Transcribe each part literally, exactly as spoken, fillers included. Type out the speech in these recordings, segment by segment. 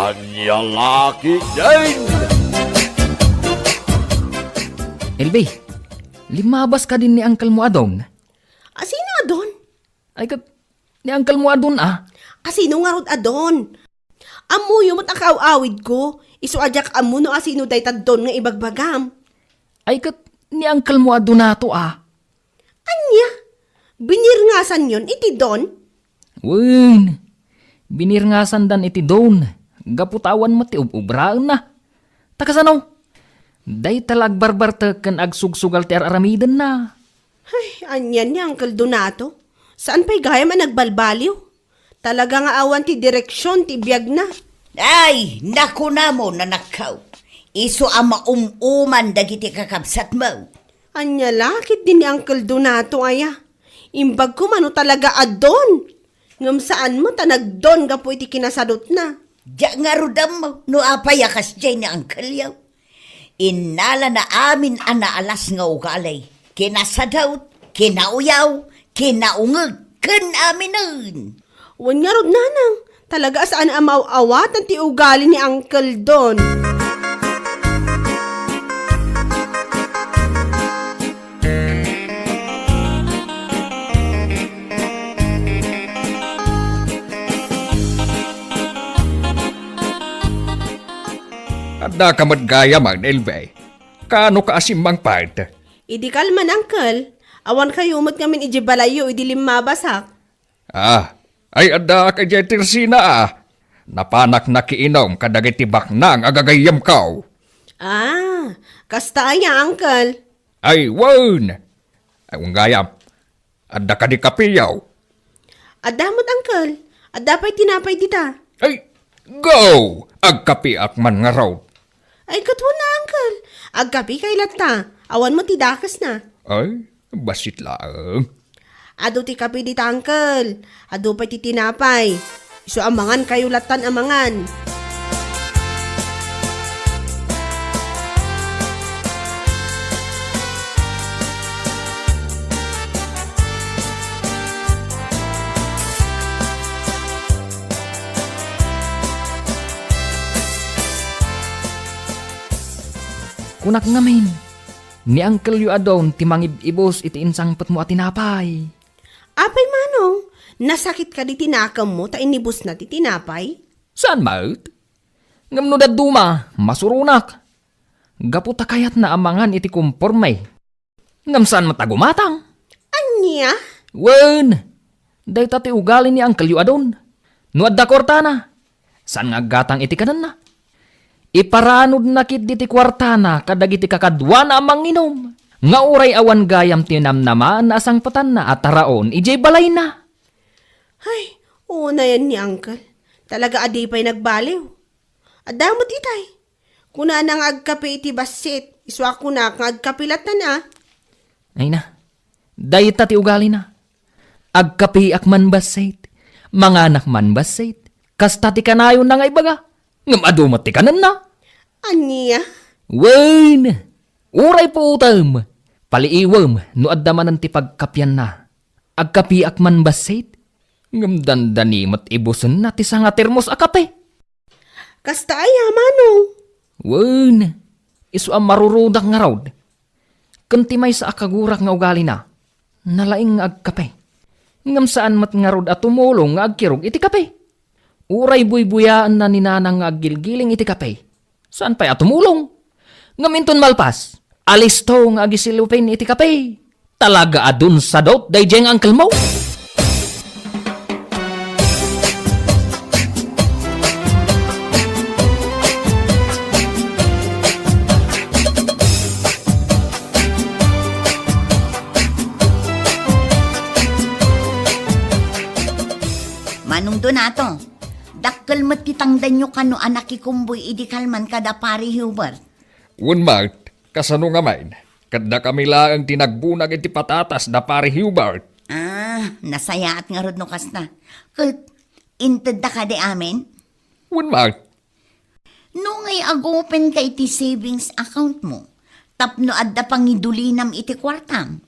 Ania la ketdin? Elvi, limmabas kadin ni uncle mo a Don? Asino a Don? Ay, ket ni uncle mo a Don, a? Asino ngarud a Don? Ammoyo met a kaaw-awidko, isu a diak ammo no asino dayta Don nga ibagbagam. Ay, ket ni uncle mo a Donato, a? Ania? Binirngasanyon iti Don? Wen, binirngasandan iti Don, gapu ta awan met ti ub-ubraenna. Ta kasano? Dayta la agbarbartek ken agsugsugal ti ar-aramidenna. Ay, anian ni Uncle Donato? Saan pay gayam a nagbalbaliw? Talaga nga awan ti direksion ti biagna. Ay, nakunam, anakko. Isu a maum-uman dagiti kakabsatmo. Ania la ketdin ni Uncle Donato, aya? Imbagko mano talaga a don. Ngem saan met a nagdon gapu iti kinasadutna. Diak ngarud ammo no apay a kasdiay ni Uncle-yo. Innalana amin a naalas nga ugali. Kinasadut, kinauyaw, kinaungeg, ken aminen. Wen ngarud, nanang, talaga a saan a maaw-awatan ti ugali ni Uncle Don. Addaka met gayam, Elvi. Kaano ka a simmangpet? Idi kalman, uncle. Awan kayo met ngamin idiay balayyo idi limmabasak. Ah, ay addaak idiay tersina, a. Napanak nakiinum kadagiti baknang a gagayyemko. Ah, kasta aya, uncle? Ay, wen. Ay, wen gayam. Adda kadi kapeyo? Adda met, uncle. Adda pay tinapay dita. Ay, go! Agkapeak man ngarud. Ay, ket wen a, uncle. Agkapekay latta. Awan met ti dakesna. Ay, bassit laeng. Adu ti kape dita, uncle. Adu pay ti tinapay. Isu a mangankayo lattan a mangan. Kunak ngamin, ni uncle-yo a Don ti mangib-ibus iti insangpetmo a tinapay. Apay, manong, nasakit kadi ti nakemmo ta inibusna ti tinapay? Saan met? Ngem no dadduma, masuronak. Gapu ta kayatna a mangan iti komporme. Ngem saan met a gumatang. Ania? Wen, dayta ti ugali ni uncle-yo a Don. No adda kuartana, saan nga aggatang iti kanenna. Iparanudna ketdi ti kuartana kadagiti kakaduana a manginum, nga uray awan gayam ti namnamaanna a sangpetanna a taraon idiay balayna. Ay, unayen ni uncle. Talaga a di pay nagbaliw. Adda met itay. Kunana nga agkape iti bassit, isu a kunak nga agkape lattan a. Ay na, dayta ti ugalina. Agkapeak man bassit, manganak man bassit, kasta ti kanayonna nga ibaga. Ngem adu met ti kanenna. Ania? Wen, uray puotem, paliiwem no adda manen ti pagkapianna. Agkapeak man bassit, ngem dandani met ibusenna ti sanga termos a kape. Kasta aya, manong? Wen, isu a marurudak ngarud. Ken ti maysa a kagurak nga ugalina, nalaing nga agkape. Ngem saan met ngarud a tumulong nga agkirog iti kape. Uray buybuyaenna ni nanang nga aggilgiling iti kape. Saan pay a tumulong. Ngem inton malpas, alisto nga agisilupin iti kape. Talaga a dunsadot daydiay nga uncle-mo. Manong Donato, dakkel met ti tangdanyo kano a nakikumboy idi kalman kada Pari Hubert. Wen met, kasano ngamin? Ket dakami laeng ti nagbunag iti patatas da Pari Hubert. Ah, nasayaat ngarud no kasta. Ket, intedda kadi amin? Wen met. No ngay agopenka iti savings account mo, tapno adda pangidulinam iti kuartam,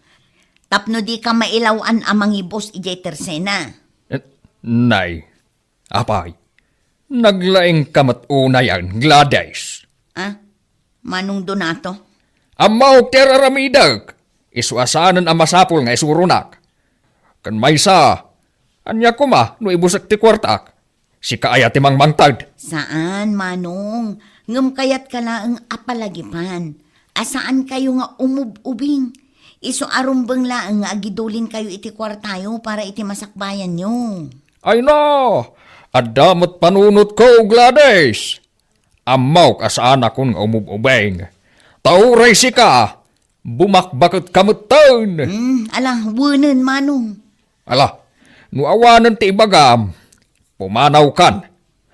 tapno dika mailaw-an a mangibus idiay tersena. Eh, nay, apay, Naglaingka met unayen, Gladys. Ah, Manong Donato? Ammok ti ar-aramidek. Isu a saanen a masapul nga isuronak. Ken maysa, ania koma no ibusek ti kuartak? Sika aya ti mangmangted? Saan, Manong. Ngem kayatka laeng a palagipan a saankayo nga umub-ubing. Isu a rumbeng laeng nga agidulinkayo iti kuartayo para iti masakbayanyo. Ay na! Adda met panunotko, Gladys! Ammok a saanakon nga umub-ubing. Ta uray sika, bumakbaket ka metten. Hmm, ala, wenen, Manong. Ala, no awanen ti ibagam, pumanawkan.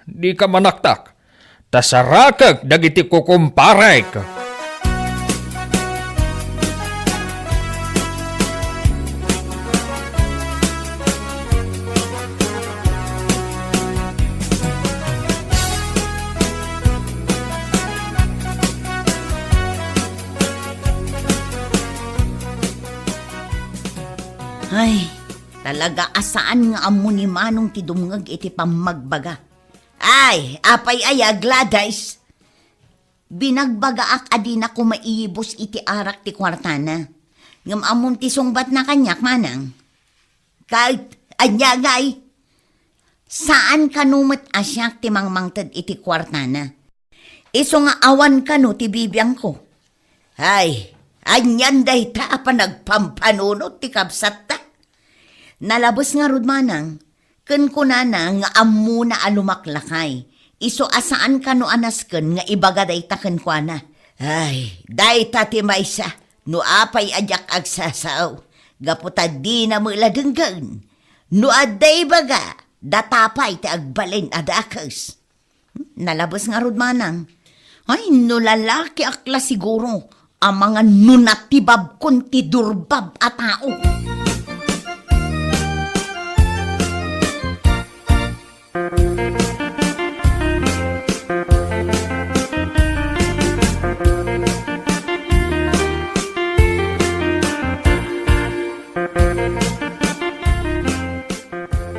Dika manaktak. Ta sarakek dagiti kukumparek. Ay, talaga a saan nga ammo ni Manong ti dumngeg iti pammagbaga. Ay, apay aya, Gladys? Binagbagaak a dina koma iyibus iti arak ti kuartana. Ngem ammom ti sungbatna kaniak, Manang? Ket ania ngay? Saan kano met a siak ti mangmangted iti kuartana. Isu nga awan kano ti bibiangko. Ay, anian dayta a panagpampanunot ti kabsatta? Nalabes ngarud, Manang, ken kunana nga ammona a lumaklakay. Isu a saan kano a nasken nga ibaga dayta kenkuana. Ay, dayta ti maysa no apay a diak agsasao, gapu ta dina met la denggen. No adda ibaga, data pay ti agbalin a dakes. Nalabes ngarud, Manang. Ay, no lalakiak la siguro, amangan no natibabkon ti durbab a tao.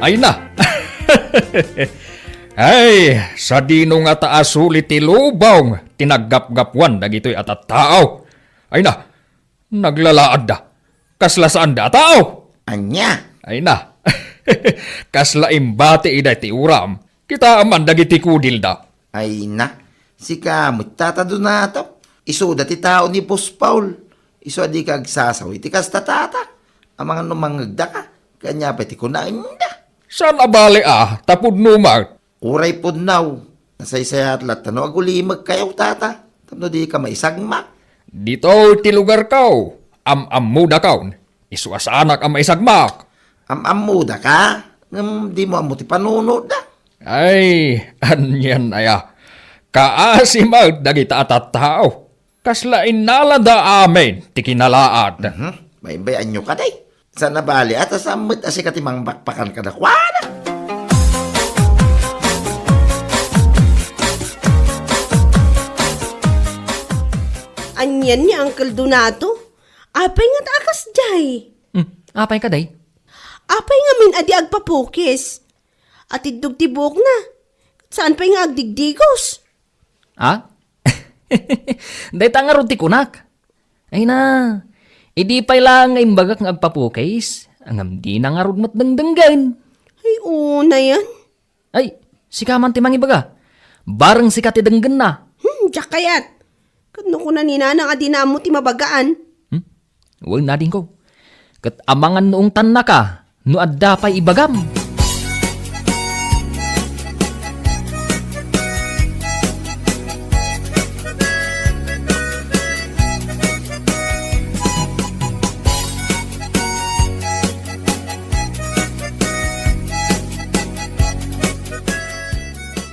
Ay na! Ay, sadino ngata a suli ti lubong ti naggapgapuan dagitoy a tattao? Ay na, naglalaadda. Kasla saanda a tao. Ania? Ay na. Kasla imbati ida ti uram. Kitaem man dagiti kudilda. Ay na. Sika met, Tata Donato. Isuda ti tao ni Boss Paul. Isu a dika agsasao iti kasta, Tata. Amangan no mangngegdaka. Ania pay ti kunaenda? Saan a bale a, ta pudno met. Uray pudno, nasaysayaat latta no agulimekkayo, Tata, tapno dika maisagmak. Ditoy ti lugarko, am-ammodakon. Isu a saanak a maisagmak. Am-ammodaka, ngem dimo ammo ti panunotda. Ay, anian aya? Kaasi met dagita a tattao. Kasla innalada amin ti kinalaad. Mhm. Baybay-anyo kadi. Saan a bale a ta saan met a sika ti mangbakbakan kadakuada. Anian ni Uncle Donato? Apay ngata a kasdiay? Hmm, apay kadi? Apay ngamin a di agpapukis? Atiddog ti buokna. Saan pay nga agdigdigos? Ha? Dayta ngarud ti kunak. Ay na, idi pay laeng nga imbagak nga agpapukis, ngem dina ngarud met dengdenggen. Ay, unayen. Ay, sika man ti mangibaga. Bareng sika ti denggenna. Hmm, diak kayat. Ket no kuna ni Nanang a dina ammo ti mabagaan. Hmm? Wen, adingko. Ket amangan no ungtannaka no adda pay ibagam.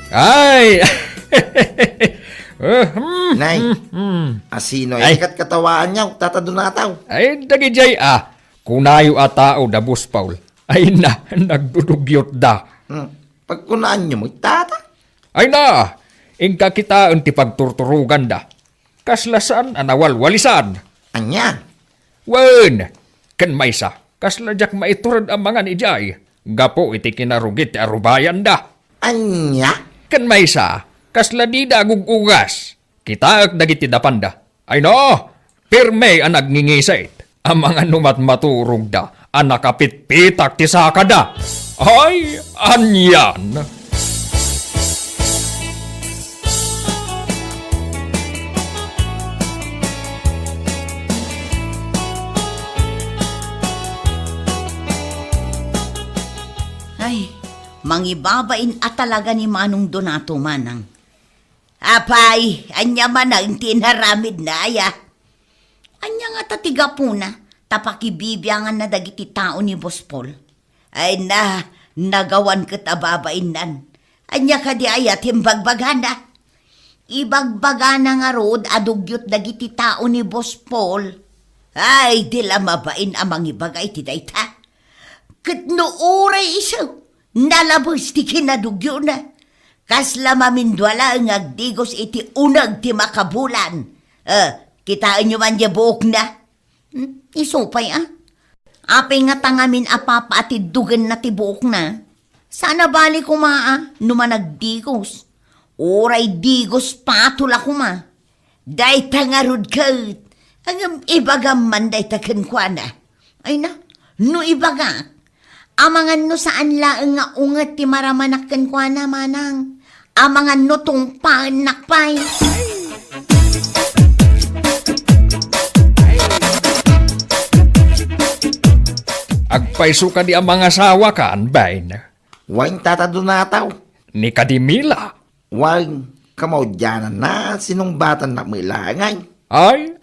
Ay! Nay, asino ay katkatawaanyo, Tata Donato? Ay, dagidiay a, kunayo a tao da Boss Paul. Ay na, nagdudugyotda. Hmm, pagkunaanyo met, Tata? Ay na, inka kitaen ti pagturturoganda. Kasla saan a nawalwalisan. Ania? Wen, ken maysa, kasla diak maitured a mangan idiay, gapu iti kinarugit ti arubayanda. Ania? Ken maysa, kasla dida agug-ugas. Kitaek dagiti dapanda. Ay no, pirme a nagngingisit. Amangan no mat-, maturogda a nakapitpitak ti sakada. Ay, anian! Ay, mangibabain a talaga ni Manong Donato, manang. Apay, ania manen ti inaramidna, aya? Ania ngata ti gapuna ta pakibibianganna dagiti tao ni Boss Paul? Ay na, nagawan ket a babainnan. Ania kadi aya ti imbagbagana? Ibagbagana ngarud a dugyot dagiti tao ni Boss Paul. Ay, di la mabain a mangibaga iti dayta. Ket no uray isu, nalabes ti kinadugyona. Kasla mamindua laeng nga agdigos iti uneg ti makabulan. Eh, kitaenyo man diay buokna? Hmm, isu pay, a? Apay ngata ngamin a papaatiddogenna ti buokna? Saan a bali koma a no managdigos. Uray digos patol a koma. Dayta ngarud ket, ngem ibagam man dayta kenkuana. Ay na, no ibagak, amangan no saan laeng nga unget ti maramanak kenkuana, manang. Amangan no tungpaennak pay. Agpayso kadi a mangasawakan, bain? Wen, Tata Donato. Ni kadi Mila? Wen, kamaudiananna, sinungbatannak met laeng. Ay?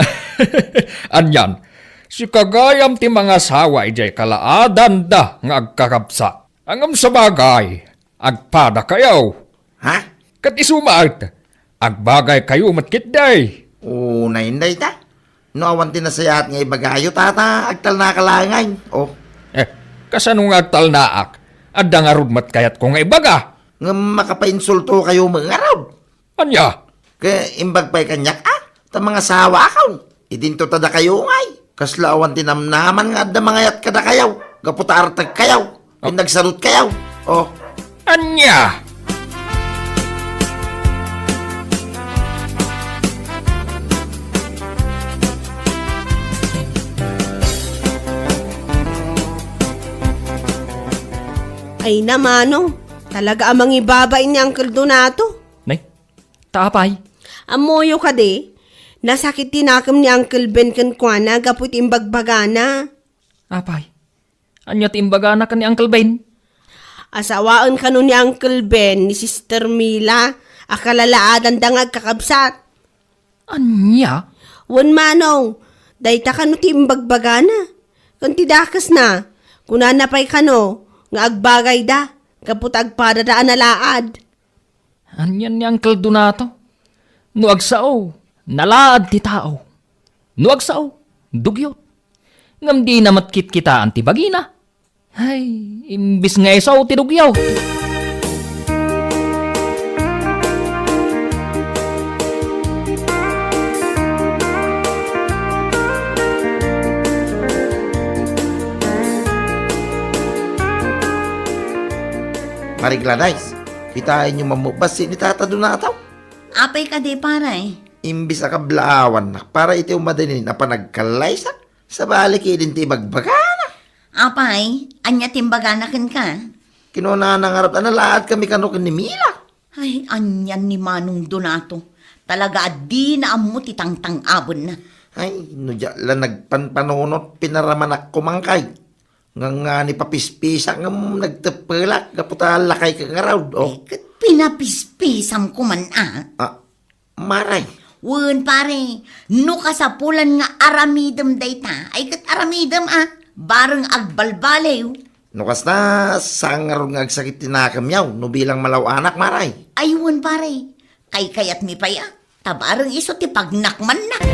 Anian, sika gayam ti mangasawa idiay kalaadanda nga agkakabsat. Ngem sabagay, agpadakayo. Ha? Ket isu met, agbagaykayo met ketdi. Unay dayta. No awan ti nasayaat nga ibagayo, Tata, agtalnaka laeng. Oh. Eh, kasano nga agtalnaak? Adda ngarud met kayatko nga ibaga. Ngem makapainsultokayo met ngarud. Ania? Ket imbag pay kaniak, a, ta mangasawakon. Idinto ta dakayo ngay. Kasla awan ti namnaman nga adda mangayat kadakayo, gapu ta artegkayo, ken nagsarutkayo. Oh. Ania? Ay na, Manong, talaga a mangibabain ni Uncle Donato. Nay, ta apay? Ammoyo kadi, nasakit ti nakem ni Uncle Ben kenkuana gapu iti imbagbagana. Apay? Ania ti imbagana ken ni Uncle Ben? Asawaen kano ni Uncle Ben ni Sister Mila a kalalaadanda nga agkakabsat. Ania? Wen, Manong, dayta kano ti imbagbagana. Ken ti dakesna, kunana pay kano nga agbagayda gapu ta agpadada a nalaad. Anian ni Uncle Donato? No agsao, nalaad ti tao. No agsao, dugyot. Ngem dina met kitkitaan ti bagina. Ay, imbis nga isao ti dugyot. Mari Gladys, kitaenyo man met bassit ni Tata Donato. Apay kadi, pare? Imbis a kablaawannak para iti umadinin a panagkallaysa, sabali ketdin ti ibagbagana. Apay, ania ti imbagana kenka? Kinunana ngarud a nalaadkami kano ken ni Mila. Ay, anian ni Manong Donato. Talaga a dina ammo ti tangtang-abenna. Ay, no diak la nagpanpanunot, pinaramanak koma ngay. Ngangani papispisak ngem nagteppelak gapu ta lakayka ngarud, oh. Ay, ket pinapispisam koma, a? Ah, Maray. Wen, pare, no kasapulan nga aramidem dayta, ay ket aramidem, a, bareng agbalbaliw. No kasta, saan ngarud nga agsakit ti nakemyo no bilang malaw-anak, Maray? Ay, wen, pare, kaykayatmi pay, a. Ta bareng isu ti pagnakmanna.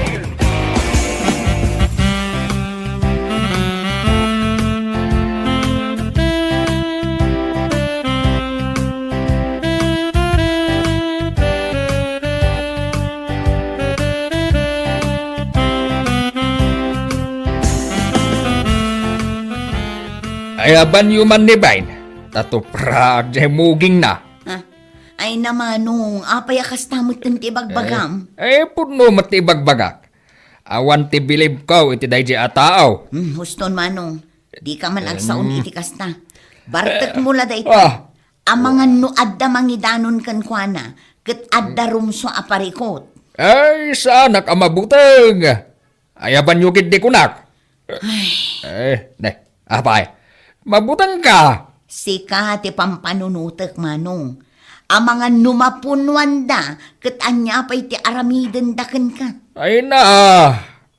Ayabanyo man ni Bain, ta tupraak diay mugingna. Ah, Ay na, Manong, apay a kasta metten ti ibagbagam? Eh, eh, pudno met ti ibagbagak. Awan ti bilibko iti daydi a tao. Hmm, huston, Manong. Dika man agsaon iti kasta. Bartekmo la dayta. Ah. Amangan no adda mangidanon kenkuana, ket adda rumsua a parikot. Ay, saanak a mabuteng. Ayabanyo ketdi kunak. Ay. Eh, ne, apay, mabutengka. Sika ti pampanunotek, Manong. Amangan no mapunuanda, ket ania pay ti aramidenda kenka? Ay na,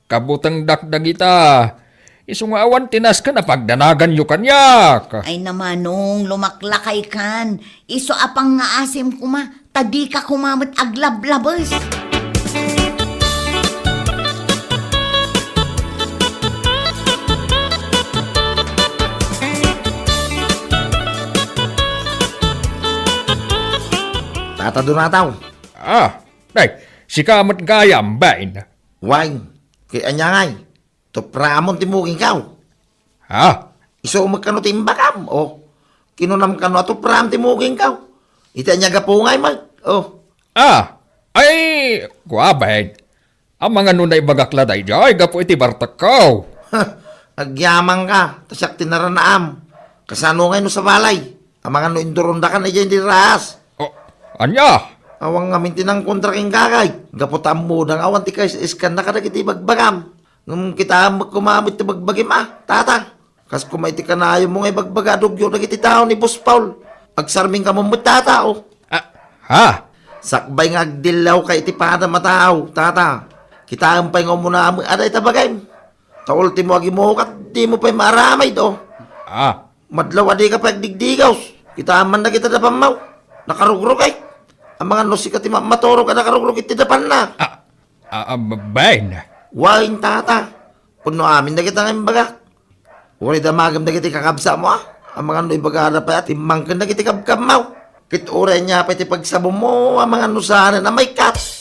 kabutengdak dagita. Isu nga awan ti nasken a pagdanaganyo kaniak. Ay na, Manong, lumaklakaykan. Isu a pangngaasim koma, ta dika koma met aglablabes. Tata Donato. Ah, ay, sika met gayam, Ben. Wen, ket ania ngay? Tupraam ti mugingko. Ha? Isu met kano ti imbagam, o. Kinunam kano a tupraam ti mugingko. Iti ania gapu ngay met, o. Ah, ay, kua, Ben. Amangan no naibagak la daydiay gapu iti bartekko. Agyamanka, ta siak ti naranaam. Kasano ngay no sabali? Amangan no indurondakan idiay diraas. O, ania? Awan ngamin ti nangkontra kenka, gapu ta ammoda nga awan ti kais-iskanna kadagiti ibagbagam. Ngem kitaem met koma met ti bagbagim a, tata. Kas koma iti kanayonmo nga ibagbaga a dugyo dagiti tao ni Boss Paul. Agsarming kamo met, tata, o. Ah, ha? Sakbay nga agdillawka iti padam a tao, tata. Kitaem pay nga umuna met a dayta bagim. Ta ultimo agimukat, dimo pay maaramid, o. Ah. Madlaw a dika pay agdigdigos. Kitaem man dagita da pammaw. Nakarugrog, ay. Amangan no sika ti ma-, maturog a nakarugrog iti dapanna. Ah, ah, ah, Ben. Wen, tata. Pudno amin dagita nga imbagak. Uray damagem dagiti kakabsatmo, a. Amangan no ibagada pay a timmangken dagiti kabkabmo. Ket uray ania pay ti pagsabonmo, amangan no saanen a maikkat.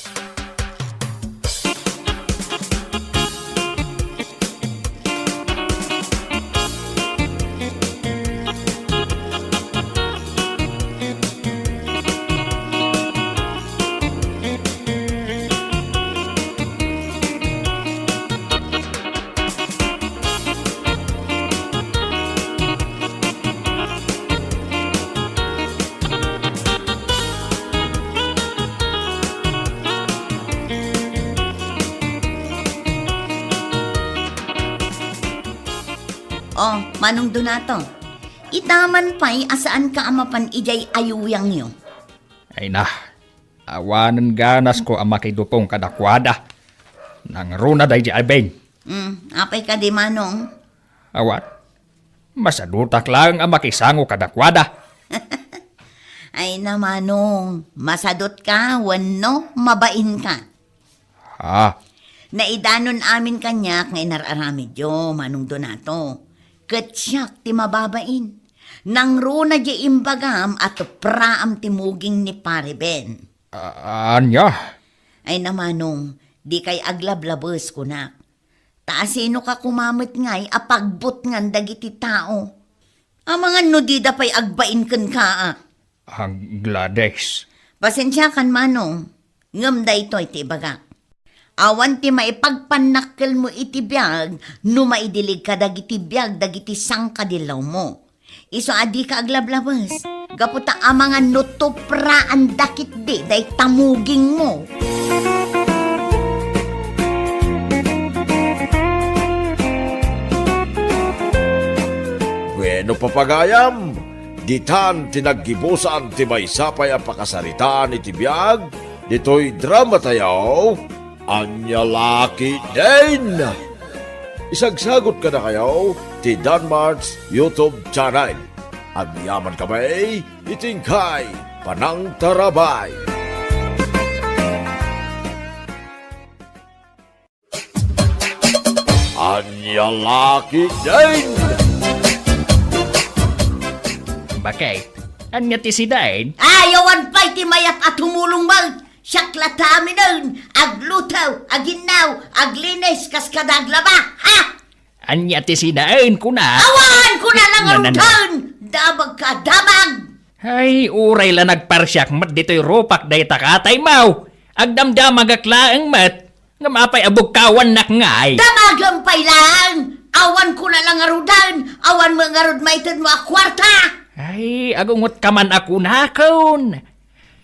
O, Manong Donato, ita man pay a saanka a mapan idiay ayuyangyo. Ay na, awanen ganasko a makidupong kadakuada. Nangruna daydi a Ben. Hmm, apay kadi, Manong? Awan. Masadutak laeng a makisango kadakuada. Ay na, Manong, masadutka wenno mabainka? Ha? Naidanon amin kaniak nga inar-aramidyo, Manong Donato. Ket siak ti mababain. Nangruna diay imbagam a tupraam ti muging ni Pare Ben. A-, ania? Ay na, Manong, dikay aglablabes, kunak. Ta asinoka koma met ngay a pagbutngan dagiti tao? Amangan no dida pay agbain kenka a. Ah, Gladys. Pasensiakan, Manong, ngem daytoy ti ibagak. Awan ti maipagpannakkelmo iti biag no maidilig kadagiti biag dagiti sangkadillawmo. Isu a dika aglablabes, gapu ta amangan no tupraanda ketdi dayta mugingmo. Bueno, papagayam, ditan ti naggibusan ti maysa pay a pakasaritaan iti biag ditoy dramatayo, Ania La Ketdin. Isagsagut kadakayo ti Danmart's YouTube channel. Agyamankami iti inkay panangtarabay. Ania La Ketdin. Bakit? Ania ti sidaen? Ay, awan pay ti mayat a tumulong met. Siak la ta aminen, agluto, aginnaw, aglinis, kas kada aglaba, ha? Ania ti sidaen, kuna? Awan, kuna la nga na, na, na. Rudan! Damag ka, damag! Ay, uray la nagparsiak met ditoy rupak dayta katay, Maw. Agdamdamagak laeng met, ngem apay a bugkawannak ngay? Damagem pay laeng! Awan kuna la ngaruden, awan met ngarud maitedmo a kuarta! Ay, agungot ka man a kunakon.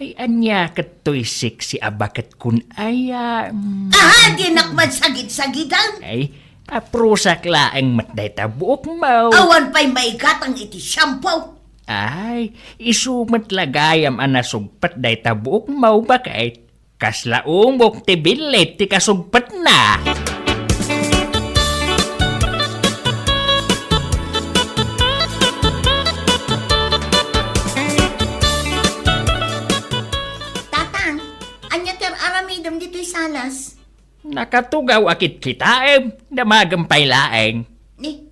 Ay, ania ket toy sexy a baket kun aya? Mm. Aha, dinak man sagid-sagiden. Ay, aprusak laeng met dayta buok, Maw. Awan pay maigatang iti shampoo. Ay, isu met la gayam a nasugpet dayta buok, Maw, baket. Kasla umok ti billit ti kasugpetna. Tatang, ania ti ar-aramidem ditoy salas? Nakatugaw a kitkitaem, damagem pay laeng. Ni,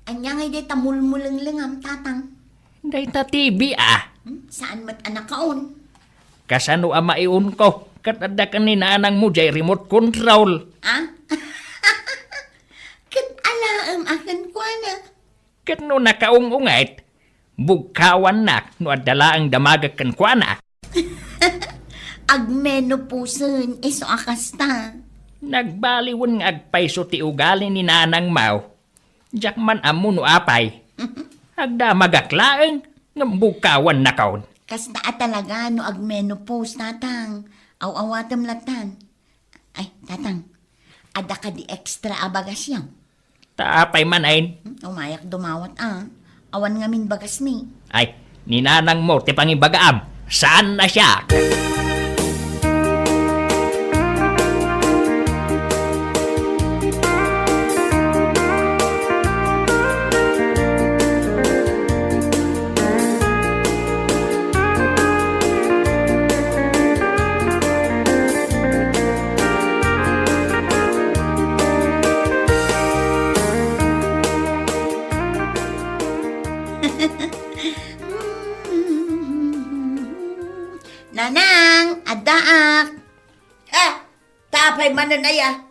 ania ngay dayta mulmulenglengam, Tatang? Dayta T V, a. Hmm? Saan met a nakaon? Kasano a maiunko? Ket adda ken ni nanangmo jay remote control. Ah? Ket alaem a kenkuana. Ket no nakaung-unget, bugkawannak no adda laeng damagek kenkuana. Agmenopausen, isu a kasta. Nagbaliwen nga agpayso ti ugali ni nanangmo. Diak man ammo no apay. Agdamagak laeng, ngem bugkawannakon. Kasta a talaga no agmenopause, Tatang. Aw-awatem latan. Ay, Tatang, adda kadi extra a bagasyo? Ta apay man, ain? Hmm, umayak dumawat, a. Awan ngamin bagasmi. Ay, ni nanangmo ti pangibagaam. Saan a siak? Nanang, addaak. Ha? Ta apay manen aya?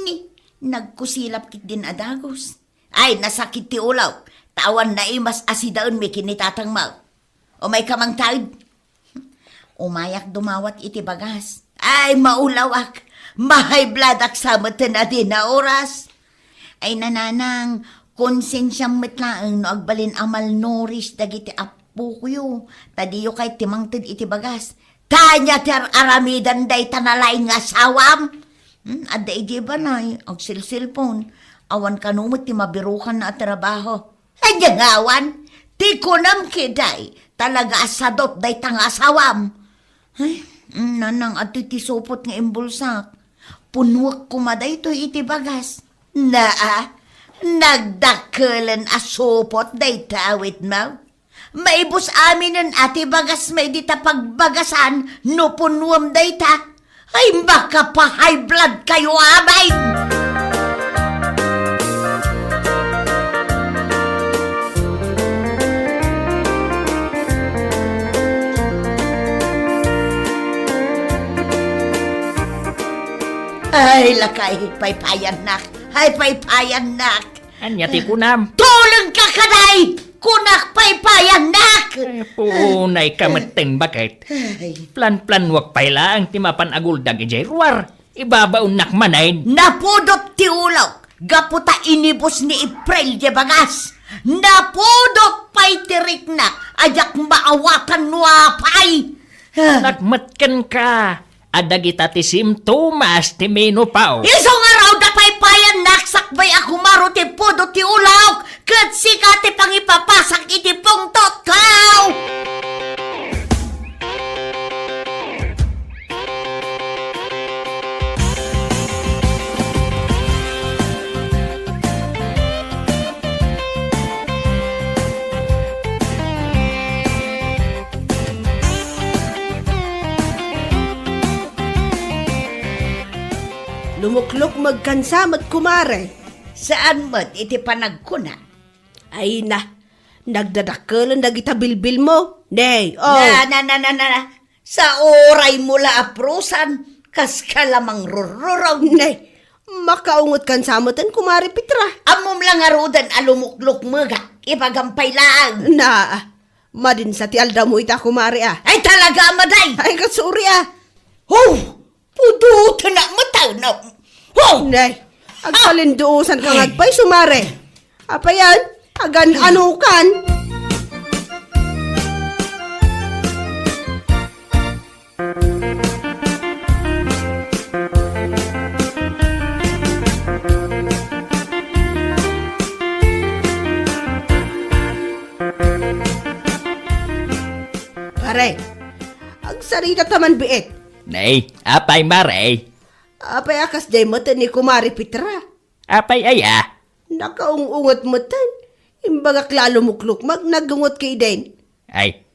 Ni, nagkusilap ketdin a dagus. Ay, nasakit ti ulok. Ta awan naimas a sidaenmi ken ni tatangmo. Umayka mangted. Umayak dumawat iti bagas. Ay, maulawak. Ma-high bloodak sa meten a dina oras. Ay, nanang, konsensiam met laeng no agbalin a malnourish dagiti appokoyo. Ta diyo kayat ti mangted iti bagas. Ta ania ti ar-aramidan dayta nalaing nga asawam? Hmm, adda idiay balay, agselselpon. Awan kano met ti mabirukanna a trabaho. Ania nga awan? Ti kunam ketdi, talaga a sadot dayta nga asawam. Ay, mm, nanang, adtoy ti supot nga imbulsak. Punnuek koma daytoy iti bagas. Naa, nagdakkelen a supot dayta awitmo. Maibus aminen a ti bagasmo dita pagbagasan no punnuem dayta. Ay, makapahay blood kayo amin! Ay, lakay, paypayannak. Ay, paypayannak. Ania ti kunam? Tulengka kadi! Kunak paypayannak! Ay, punay ka metten, baket. Ay. Planplanuak pay laeng ti mapan aguldag idiay ruar. Ibabaonnak manen. Napudot ti ulok gapu ta inibus ni April ti bagas. Napudot pay ti riknak a diak maawatan no apay. Nakmet kenka. A dagita ti simptomas ti menopause. Isu ngarud a paypayannak sakbay a kumaro ti pudot ti ulok, ket sika ti pangipapasak iti pungtotko! Lumuklukmeg kansa met, kumare. Saan met iti panagkuna. Ay na, nagdadakkelen dagita bilbilmo. Nay, oh. Na, na, na, na, na, na. Sa uraymo la a prusan, kas ka la mangrurrurong. Nay, makaungot kansa meten, kumare Petra. Ammom la ngaruden a lumuklukmegak, ibagam pay laeng. Na, Madinsa ti aldawmo ita, kumare, a. Ay, talaga, Maday! Ay, katsuri, a. Ho! Pudutenak met, no? Ho! Nay, agkalinduosan ka nga agpayso, mare. Apay yan? Agan-ano kan? Pare, agsarita ta man biit. Nay, apay, mare? Apay a kasdiay met ni Kumare Petra? Apay aya? Nakaung-unget metten. Imbagak la a lumuklukmag, nagunget kayden. Ay,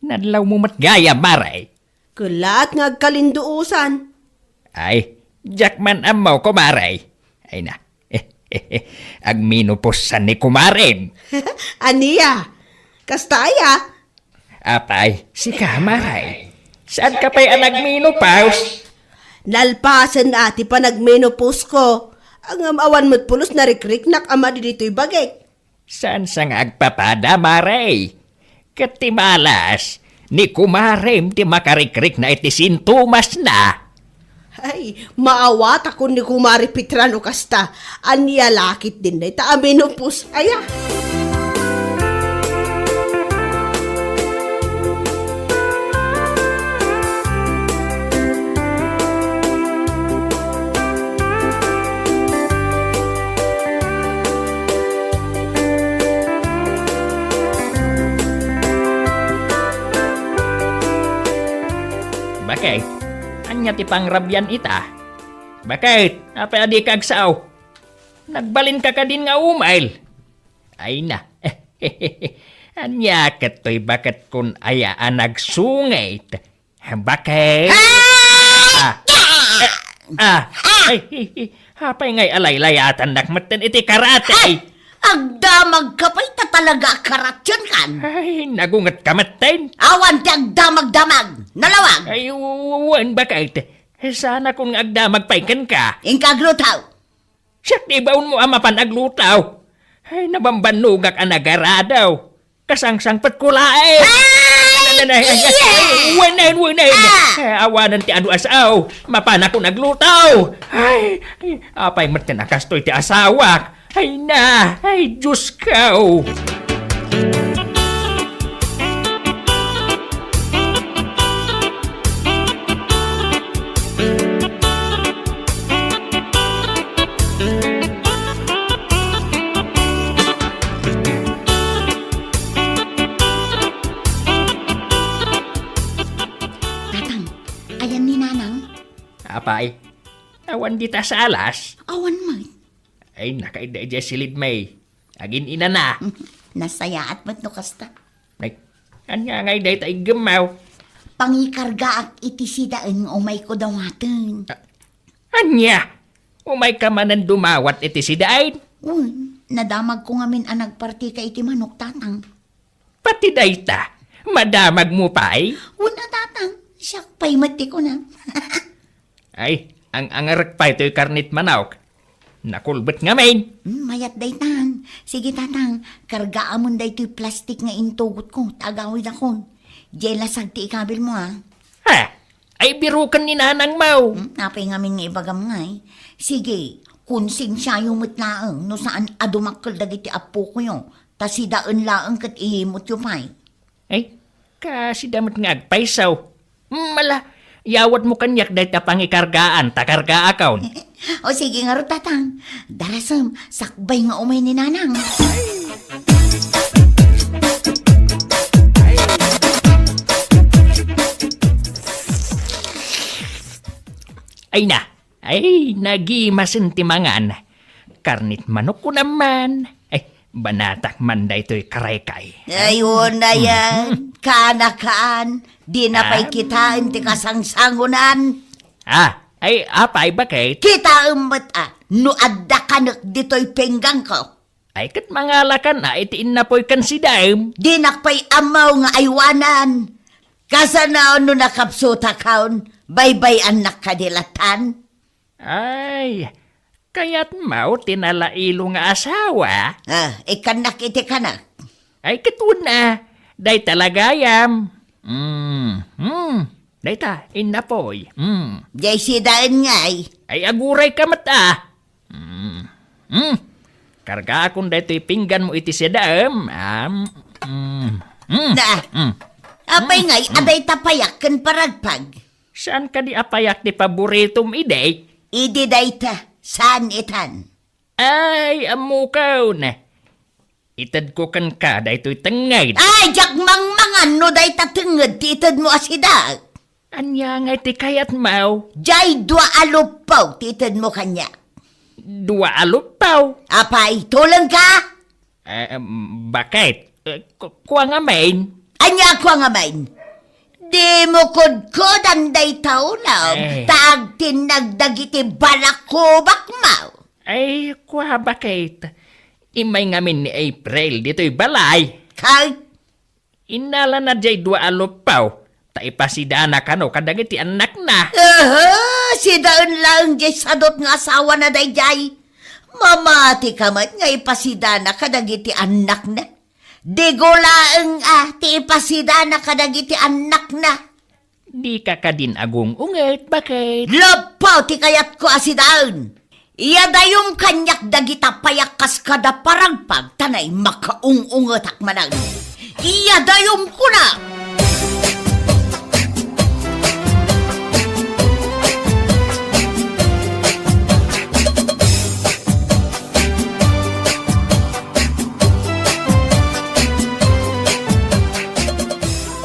nadlawmo met gayam, mare. Kellaat nga agkalinduosan. Ay, diak man ammo, kumare. Ay na, agmenopause ni kumarem. Ania? Kasta aya? Apay, sika, mare. Saan ka pay a nagmenopause? Nalpasen a ti panagmenopause ko. Ngem awan met pulos narikriknak a madi ditoy bagik. Saan sa nga agpapada, mare? Ket ti malas, ni kumarem ti makarikrikna iti sintomasna. Ay, maawatakon ni Kumare Petra no kasta. Ania la ketdin dayta a menopause aya? Baket, ania ti pangrabian ita? Baket, apay a dika agsao? Nagbalinka kadin nga umay? Ay na. Ania ket toy baket kun aya a nagsungit? Baket? Ah! Ah! Eh, ah! Ay, ay, ay, apay ngay alaylayatannak metten iti karate? Ay! Agdamagka pay ta talaga a karatienkan. Ay, nagungetka metten. Awan ti agdamagdamag. Nalawag. Ay, w-, w-, wen, baket. Saanakon nga agdamag pay kenka. Inka aglutaw. Siak ti ibaonmo a mapan aglutaw. Ay, nabambannogak a nagaradaw. Kasangsangpetko laeng. Ay! Ay, ay, ay, ay, ay, wenen, wenen. Ah! Ay, awanen ti adu a sao. Mapanakon aglutaw. Ay, ay, apay metten a kastoy ti asawak. Ay na, ay, Diosko. Tatang, ayan ni Nanang? Apay, awan dita sa alas? Awan met. Ay, nakaidda idiay silid, may. Agin-inana. Nasayaat met no kasta. Ay, ania ngay dayta iggemmaw? Pangikargaak iti sidaen nga umayko dawaten. A-, ania? Umayka manen dumawat iti sidaen? Wen, nadamagko ngamin a nagpartika iti manok, Tatang. Pati dayta, madamagmo pay? Wen a, Tatang, siak pay met ti kunam. Ay, ang-angarek pay toy karnit manok. Nakulbet ngamin. Hmm, mayat daytan. Sige, Tatang, kargaamon daytoy plastik nga intugotko, ta agawidakon. Diay lasag ti ikabilmo, a. Ha? Ay, biroken ni nanangmo. Hmm, apay ngamin nga ibagam ngay? Sige, konsensiayo met laeng no saan a dumakkel dagiti appokoyo, ta sidaen laeng ket ihimutyo pay. Ay, kasida met nga agpayso. Hmm, ala, yawatmo kaniak dayta pangikargaan ta kargaakon. O sige ngarud, Tatang. Darasem, sakbay nga umay ni Nanang. Ay na, ay, nagimasen ti mangan. Karnit manok ko naman. Ay, banatak man daytoy karaykay. Ay, wen a yan. Kaanakan. Dina pay kitaen ti kasangsangonan. Ah, ay, apay, baket? Kitaem met a, no adda kanek ditoy pingganko. Ay, ket mangalakan a iti innapoy ken sidaem. Dinak pay ammo nga aywanan. Kasano no nakapsutakon, baybay-annak kadi latan? Ay, kayatmo ti nalailo nga asawa? Ah, ikkannak iti kanak. Ay, ket wen a, Dayta la gayam. Mm, mm. Dayta, innapoy. Mm. Jay sidaen ngay. Ay, agurayka met, a. Mm, mm. Kargaakon daytoy pingganmo iti sidaem. Am, mm, mm, Na, mm. Apay ngay, mm, adayta payak ken paragpag? Saan kadi a payak ti paboritom idi? Idi dayta, saan itan? Ay, ammokon. Itedko kenka daytoy tengnged. Ay, diak mangmangan no dayta tengnged ti itedmo a sida. Ania ngay ti kayatmo? Jay dua a luppaw ti itedmo kaniak. Dua a luppaw? Apay, tulengka? Eh, em, bakit? Eh, ku-, kua ngamin? Ania kua ngamin? Dimo kudkudan dayta ulam, eh, ta agtinnag dagiti balakubakmo. Ay, kua, bakit? Immay ngamin ni April ditoy balay. Kay? Innalana jay dua a luppaw, ta ipasidana kano kadagiti annakna. Aha, sidaen laeng jay sadut nga asawana dayjay. Mamatika met nga ipasidana kadagiti annakna. Digo laeng a ti ipasidana kadagiti annakna. Dika kadin agung-unget, bakit? Lappaw ti kayatko a sidaen. Iyadayom kaniak dagita payak kas kada paragpag, ta nay makaung-ungetak manen. Iyadayom kuna!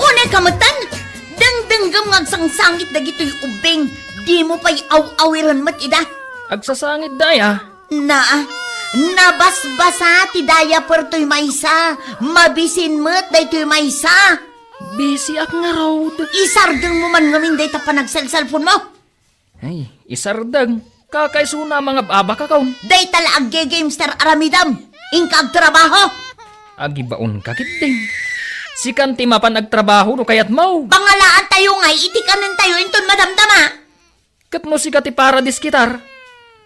Unay ka metten, dengdenggem nga agsangsangit dagitoy ubbing, dimo pay aw-awiren met ida. Agsasangit daya? Naa, nabasbasa ti diaper toy maysa, mabisin met daytoy maysa. Bisiak ngarud. Isardengmo man ngamin dayta panagselselponmo. Ay, isardeng. Kakaisuna a mangab-abakakon. Dayta la agge-gamester aramidem. Inka agtrabaho. Agibaonka ketdin. Sikan ti mapan agtrabaho no kayatmo. Pangalaantayo ngay iti kanentayo inton madamdama. Ket no sika ti paradiskitar,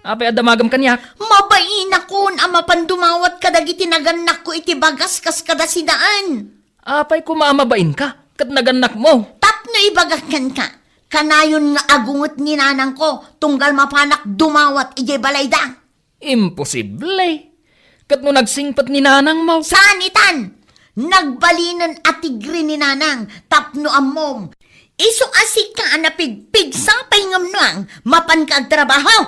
apay a damagem kaniak? Mabainakon a mapan dumawat kadagiti nagannakko iti bagas kas kada sidaen. Apay koma a mabainka ket nagannakmo? Tapno ibagak kenka, kanayon nga agunget ni nanangko tunggal mapanak dumawat idiay balayda. Imposible! Ket no nagsingpet ni nanangmo? Saan itan? Nagbalinen a tigre ni nanang tapno ammom. Isu a sika a napigpigsa pay ngem nuang, mapanka agtrabaho.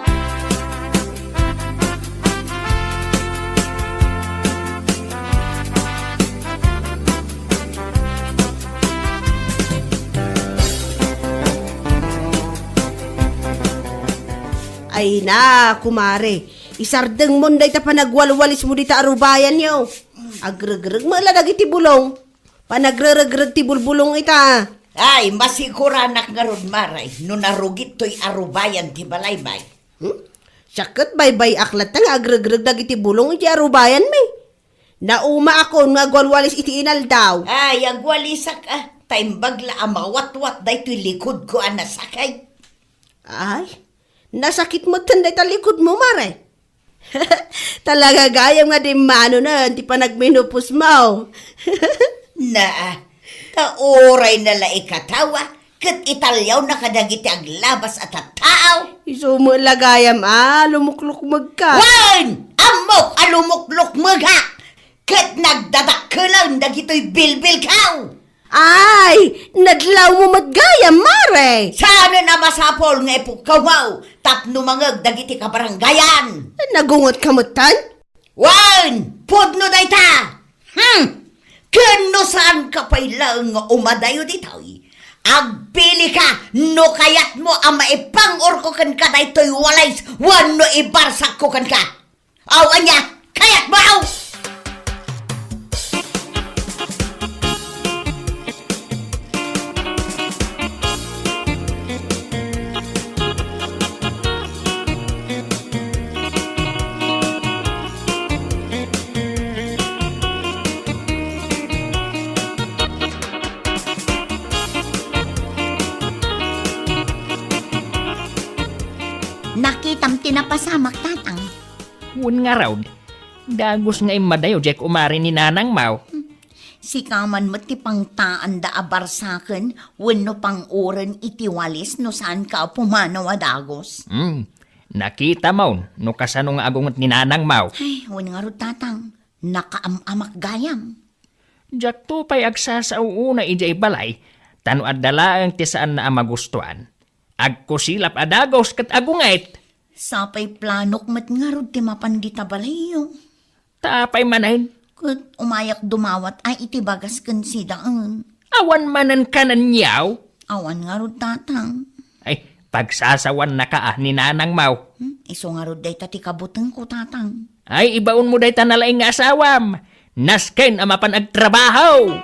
Ay na, kumare, isardengmon dayta panagwalwalismo dita arubayanyo. Agregreg met la dagiti bulong. Panagreregreg ti bulbulong ita. Ay, masiguranak ngarud, mare, no narugit toy arubayan ti balaymi. Hmm? Siak ket baybay-ak latta nga agregreg dagiti bulong iti arubayanmi. Naumaakon nga agwalwalis iti inaldaw. Ay, agwalisak, a. Ta imbag la a mawatwat daytoy likodko a nasakit. Ay, nasakit metten dayta likodmo, mare. Talaga gayam nga dimmanonen ti panagmenopause mo. Naa, ta uray na la ikatawa, ket italiawna kadagiti aglabas a tattao. Isu met la gayam a lumuklukmegka. Wen! Ammok a lumuklukmegak! Ket nagdadakkelan dagitoy bilbilkaw. Ay, nadlawmo met gayam, mare! Saanen a masapul nga ipukkaw mo tapno mangeg dagiti kabarangayan? Nagungetka metten? Wen, pudno dayta! Hmm! Ken no saanka pay laeng nga umadayo ditoy, agpilika no kayatmo a maipang-orko kenka daytoy walis wenno ibarsakko kenka. Aw, ania? Kayatmo, aw! Nakitam ti napasamak, tatang. Wen ngarud, dagus nga immadayo diay kumare ni nanangmo. Sika man met ti pangtaanda a barsaken wenno panguren iti walis no saanka a pumanaw a dagus. Hmm, nakitamon no kasano nga agunget ni nanangmaw. Ay, wen ngarud, Tatang, nakaam-amak gayam. Diakto pay agsasao unay idiay balay, ta no adda laeng ti saanna a magustuan, agkusilap a dagus ket agunget. Sapay planok met ngarud ti mapan dita balayyo. Ta apay manen? Ket umayak dumawat ay iti bagas ken sidaen. Awan manen kanenyaw? Awan ngarud, Tatang. Ay, pagsasawannaka a ni nanangmaw. Hmm, isu ngarud dayta ti kabutengko, Tatang. Ay, ibaonmo dayta nalaing nga asawam. Nasken a mapan agtrabaho.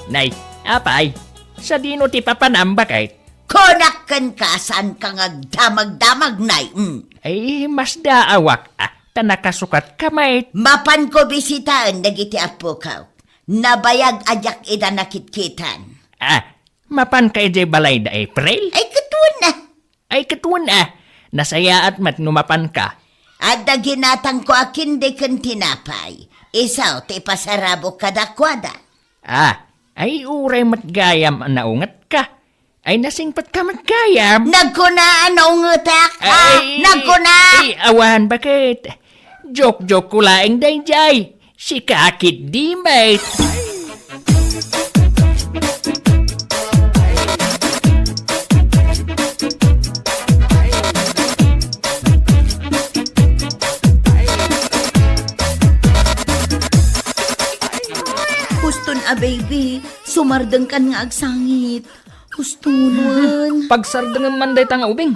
Nay, apay, sadino ti papanam, baket? Kunak kenka, saanka nga agdamagdamag, Nay. Mm. Ay, masdaawak, ah, ta nakasukatka met. Mapanko bisitaen dagiti appokaw. Nabayag a diak ida nakitkitan. Ah, mapanka idiay balay da April? Ay, ket wen a. Ay, ket wen a. Nasayaat met no mapanka. Adda ginatangko a kindi ken tinapay. Isu ti ipasarabok kadakuada. Ah, ay uray met gayam a naungetka. Ay nasingpetka met gayam. Nagkuna a naungetak, ah, Ay, nagkuna. Ay, awan, baket? Joke-joke ko laeng daydiay. Sika ketdi met. Huston a, baby, sumardengkan nga agsangit. Hustonon. Pagsardengem man dayta nga ubing.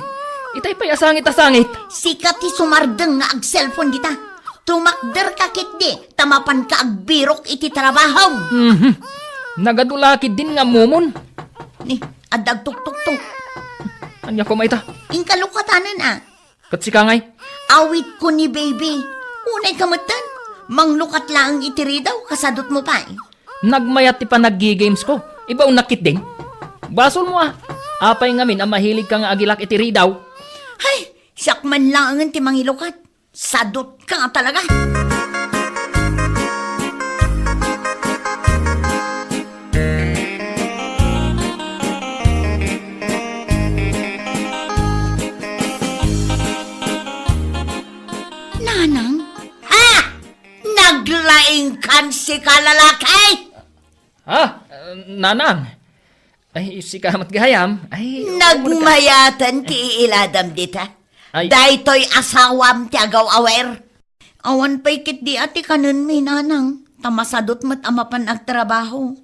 Itay pay a sangit a sangit. Sika ti sumardeng nga agselpon dita. Tumakderka ketdi, ta mapanka agbirok iti trabahom. Mhm. Nagadu la ketdin nga ammomon. Ni, adda agtuktuktok. Ania koma ita? Inka lukatanen a. Ket sika ngay? Awitko ni baby. Unayka metten. Manglukat laeng iti ridaw, kasadutmo pay. Nagmayat ti panaggi-games ko. Ibaonnak ketdin. Basolmo a. Apay ngamin a mahiligka nga agilak iti ridaw? Hay, siak man laengen ti mangilukat. Sadutka talaga. Nanang? Ha? Naglaingkan sika, lalaki? Ha? Nanang? Ay, sika met gayam. Ay, Nagmayaten ti iiladam dita. Ay. Daytoy asawam ti agaw-awer. Awan pay ketdi a ti kanenmi, nanang, ta masadut met a mapan agtrabaho.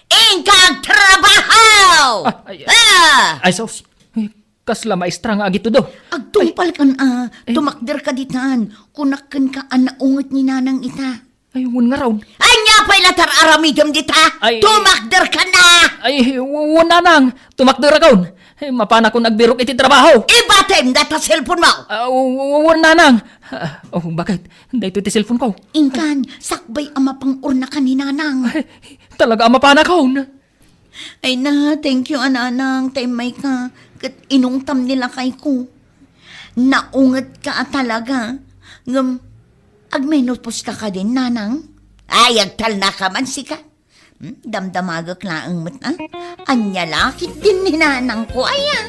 Inka agtrabaho! Ah, ay, Ah! Ay, sus. Ay, kasla maestra nga agitudo. Agtungpalkan a, Ay. Tumakderka ditan. Kunak kenka a naunget ni nanang ita. Ay, wen ngarud. Ania pay la ti ar-aramidem dita? Ay. Tumakderkan a! Ay, w-, wen nanang. Tumakderakon. Ay, mapanakon agbirok iti trabaho. Ibatem dayta cellphone mo! Ah, w-, w-, wen nanang. Ah, oh, baket? Daytoy ti cellphone ko. Inkan, sakbay a mapang-urnakan ni nanang. Ay, talaga a mapanakon. Ay na, thank you a nanang, ta immayka, ket inungtam ni lakayko. Naungetka a talaga, ngem agmenopauska kadin, nanang? Ay, agtalnaka man sika. Hmm, damdamagek laeng met, a? Ania la ketdin ni nanangko, aya?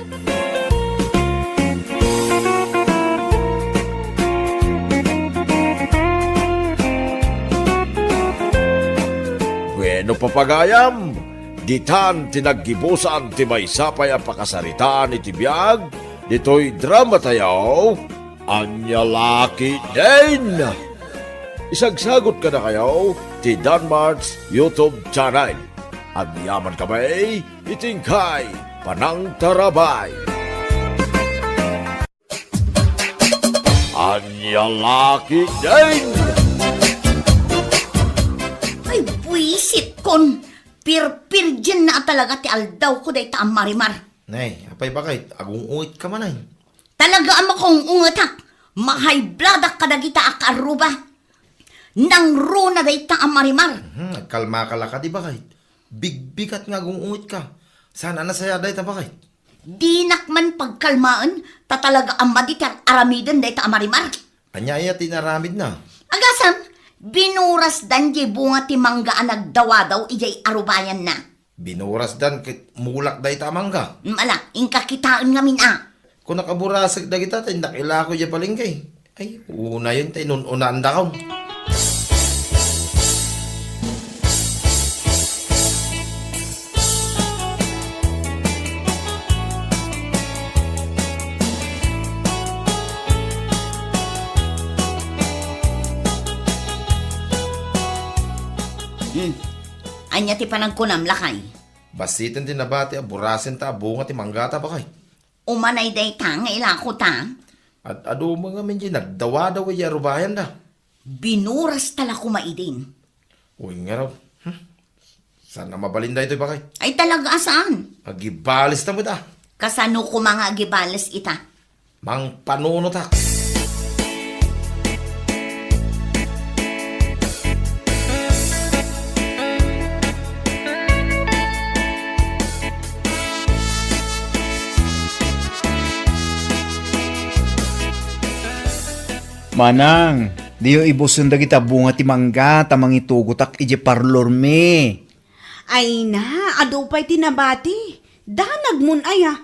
Bueno, papagayam, ditan ti naggibusan ti maysa pay a pakasaritaan iti biag ditoy dramatayo, Ania la ketdin. Isagsagot kadakayo ti Danmart's YouTube channel. Agyamankami iti inkay panangtarabay. Ania la ketdin! Ay, buisitkon! Pirpirdienna a talaga ti aldawko dayta a Marimar. Nay, apay baket? Agung-ungetka man, ay. Talaga a makaung-ungetak. Mahayblad-ak kadagita a kaarruba. Nangruna dayta a Marimar. Mhm, agkalmaka la kadi, baket. Bigbigat nga agung-ungetka. Saan a nasayaat dayta, baket? Dinak man pagkalmaen, ta talaga a madi ti ar-aramiden dayta a Marimar. Ania aya ti inaramidna? Agasem, binurasdan diay bunga ti mangga a nagdawadaw idiay arubayanna. Binurasdan ket mulak dayta a mangga. Mm, ala, inka kitaen ngamin a. Kunak a burasek dagita ta innak ilako idiay palengke. Ay, unayen ta inun-unaandakon. Hmm. Ania ti panagkunam, lakay? Bassiten ti nabati a burasenta a bunga ti manggata, baket. Umanay dayta nga ilakota? Ad-adu met ngamin diay nagdawadaw idiay arubayanda. Binurasta la koma idin. Wen ngarud. Hmm. Saan a mabalin daytoy, baket? Ay, talaga a saan. Agibalesta met a. Kasano koma nga agibales ita? Mangpanunotak. Manang, diyo ibusen dagita bunga ti mangga ta mangitugotak idiay parlormi. Ay na, adu pay ti nabati. Danagmon aya.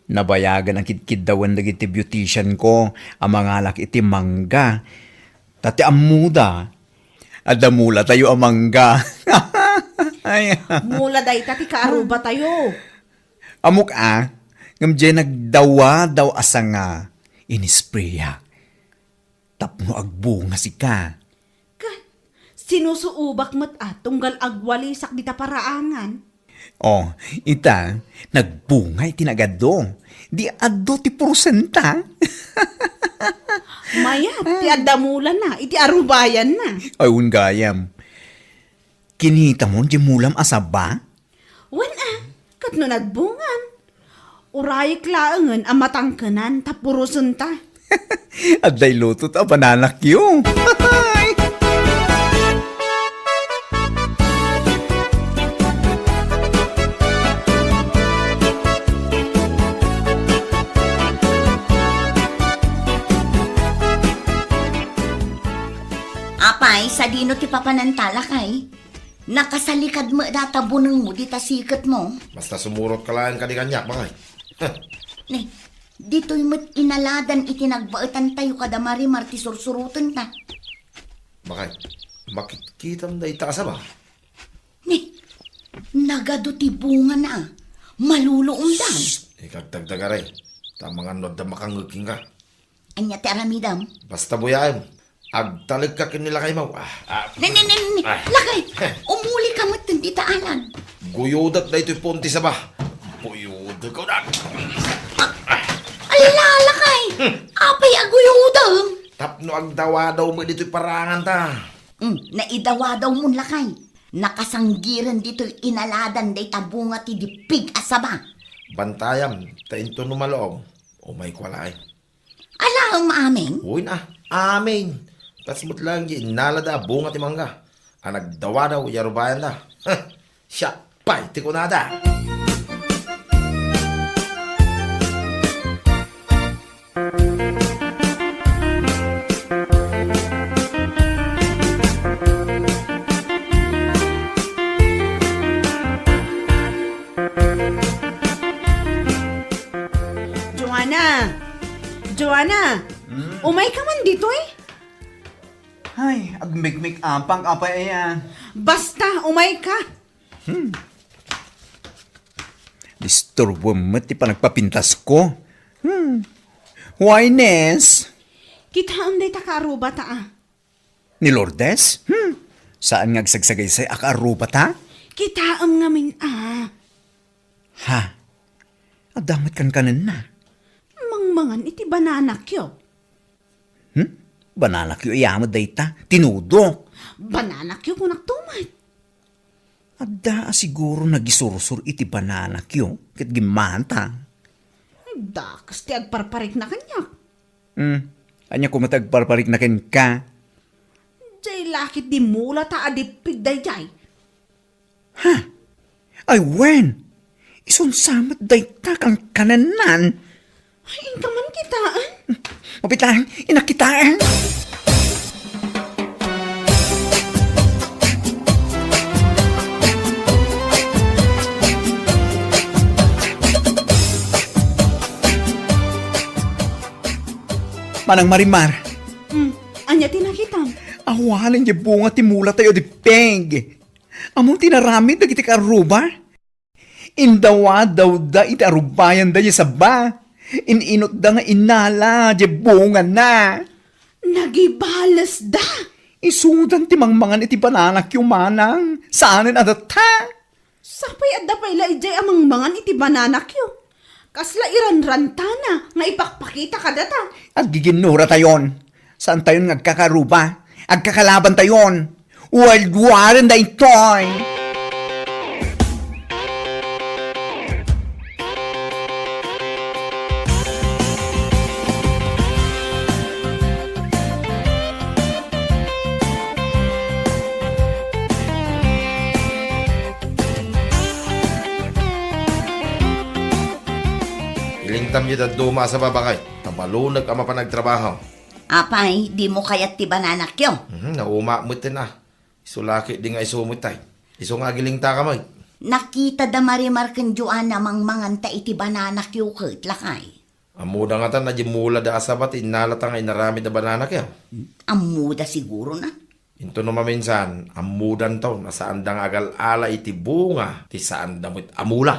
Nabayagan a kidkiddawen dagiti beautician ko a mangalak iti mangga. Ta ti ammoda, adda mulatayo a mangga. Ay. Mula dayta ti kaarubatayo. Ammok a, ngem diay nagdawadaw a sanga, inispreyak tapno agbunga sika. Ket sinusuobak met a tunggal agwalisak dita paraangan. Oh, ita, nagbunga iti nagadu. Di adu ti porosenta. Mayat ti adda mulana iti arubayanna. Ay, wen gayam. Kinitamon diay mulam a saba? Wen a, ket no nagbungan, urayek laengen a matangkenan ta purosenta. Adda iluto ta banana cue. Apay, sadino ti papananta, lakay? Nakasalikad met data bunengmo dita siketmo. Basta sumurotka laeng kadi kaniak, baket. Ni, ditoy met inaladan iti nagbaetantayo kada Marimar ti sursurotenta. Baket, makitkitam dayta a saba? Ni, nagadu ti bungana. Maluluomdan. Shh! Ikagdagdagari. Ta mangan no adda makangngeg kenka. Ania ti aramidem? Basta buyaem. Agtalekka ken ni lakaymo. Ah, ah. Ne, ne, ne, ne, Ah. Lakay, umulika metten dita alan. Guyodek daytoy puon ti saba. Guyodek, kunak. Ala, lakay. Apay a guyodem? Tapno agdawadaw met ditoy paranganta. Hmm, naidawadawmon, lakay. Nakasanggiren ditoy inaladan dayta bunga ti dippig a saba. Bantayam, ta intono maloob, umayko laeng. Alaem amin? Wen a, amin. Kas met laeng diay inalada a bunga ti mangga a nagdawadaw idiay arubayanda. Huh, siak pay ti kunada. Joanna! Joanna! Hmm? Umayka man ditoy? Ay, agmikmik-apang, apay aya? Basta, umayka! Hmm. Disturbo met ti panagpapintasko. Hmm. Why, Nes? Kitaem dayta kaarubata a. Ni Lourdes? Hmm. Saan nga agsagsagaysay a kaarubata? Kitaem ngamin a. Ha? Adda met kankanenna? Mangmangan iti banana cue. Hmm? Banana cue aya met dayta? Tinudok. Banana cue kunak to met. Adda a siguro nagisursor iti banana cue ket gimmata. Dakes ti agparparikna kaniak. Hmm. Ania koma ti agparparikna kenka? Diay lakit di mulata a dippig daydiay. Ha? Ay, wen! Isun sa met dayta kankananan. Ay, inka man kitaen? Mapitaen, inakitaen. Manang Marimar. Hmm, ania ti nakitam? Awalen diay bunga ti mulatayo a dippig. Ammom ti inaramid dagiti kaarruba? Indawadawda iti arubayanda diay sabba. In-inutda nga inala diay bungana. Nagibalesda. Isudan ti mangmangan iti bananakyo, manang. Saanen a datta. Sapay adda pay la idiay a mangmangan iti bananakyo. Kasla iranrantana nga ipakpakita kadata. Aggiginnuratayon. Saantayon nga agkakaarruba. Agkakalabantayon. World War daytoy. Ilingtam diay dadduma a sabba, baket. Ta balunek a mapan agtrabaho. Apay, dimo kayat ti bananakyo? Mhm, naumaak metten a. Isu la ketdi nga isu met ay. Isu nga agilingtaka met. Nakita da Marimar ken Joanna mangmanganta iti bananakyo ket, lakay. Ammoda ngata a diay mulada a sabba ti innalata nga inaramid a bananakyo? Ammoda siguro na. Inton no maminsan, ammodanto a saanda nga agal-ala iti bunga ti saanda met a mula.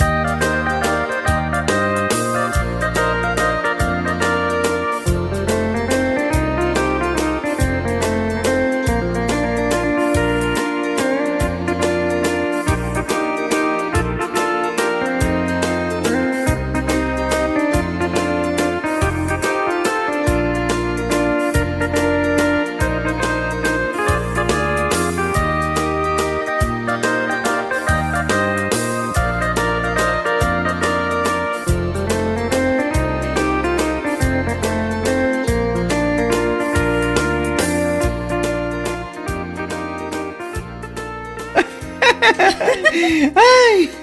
Ay!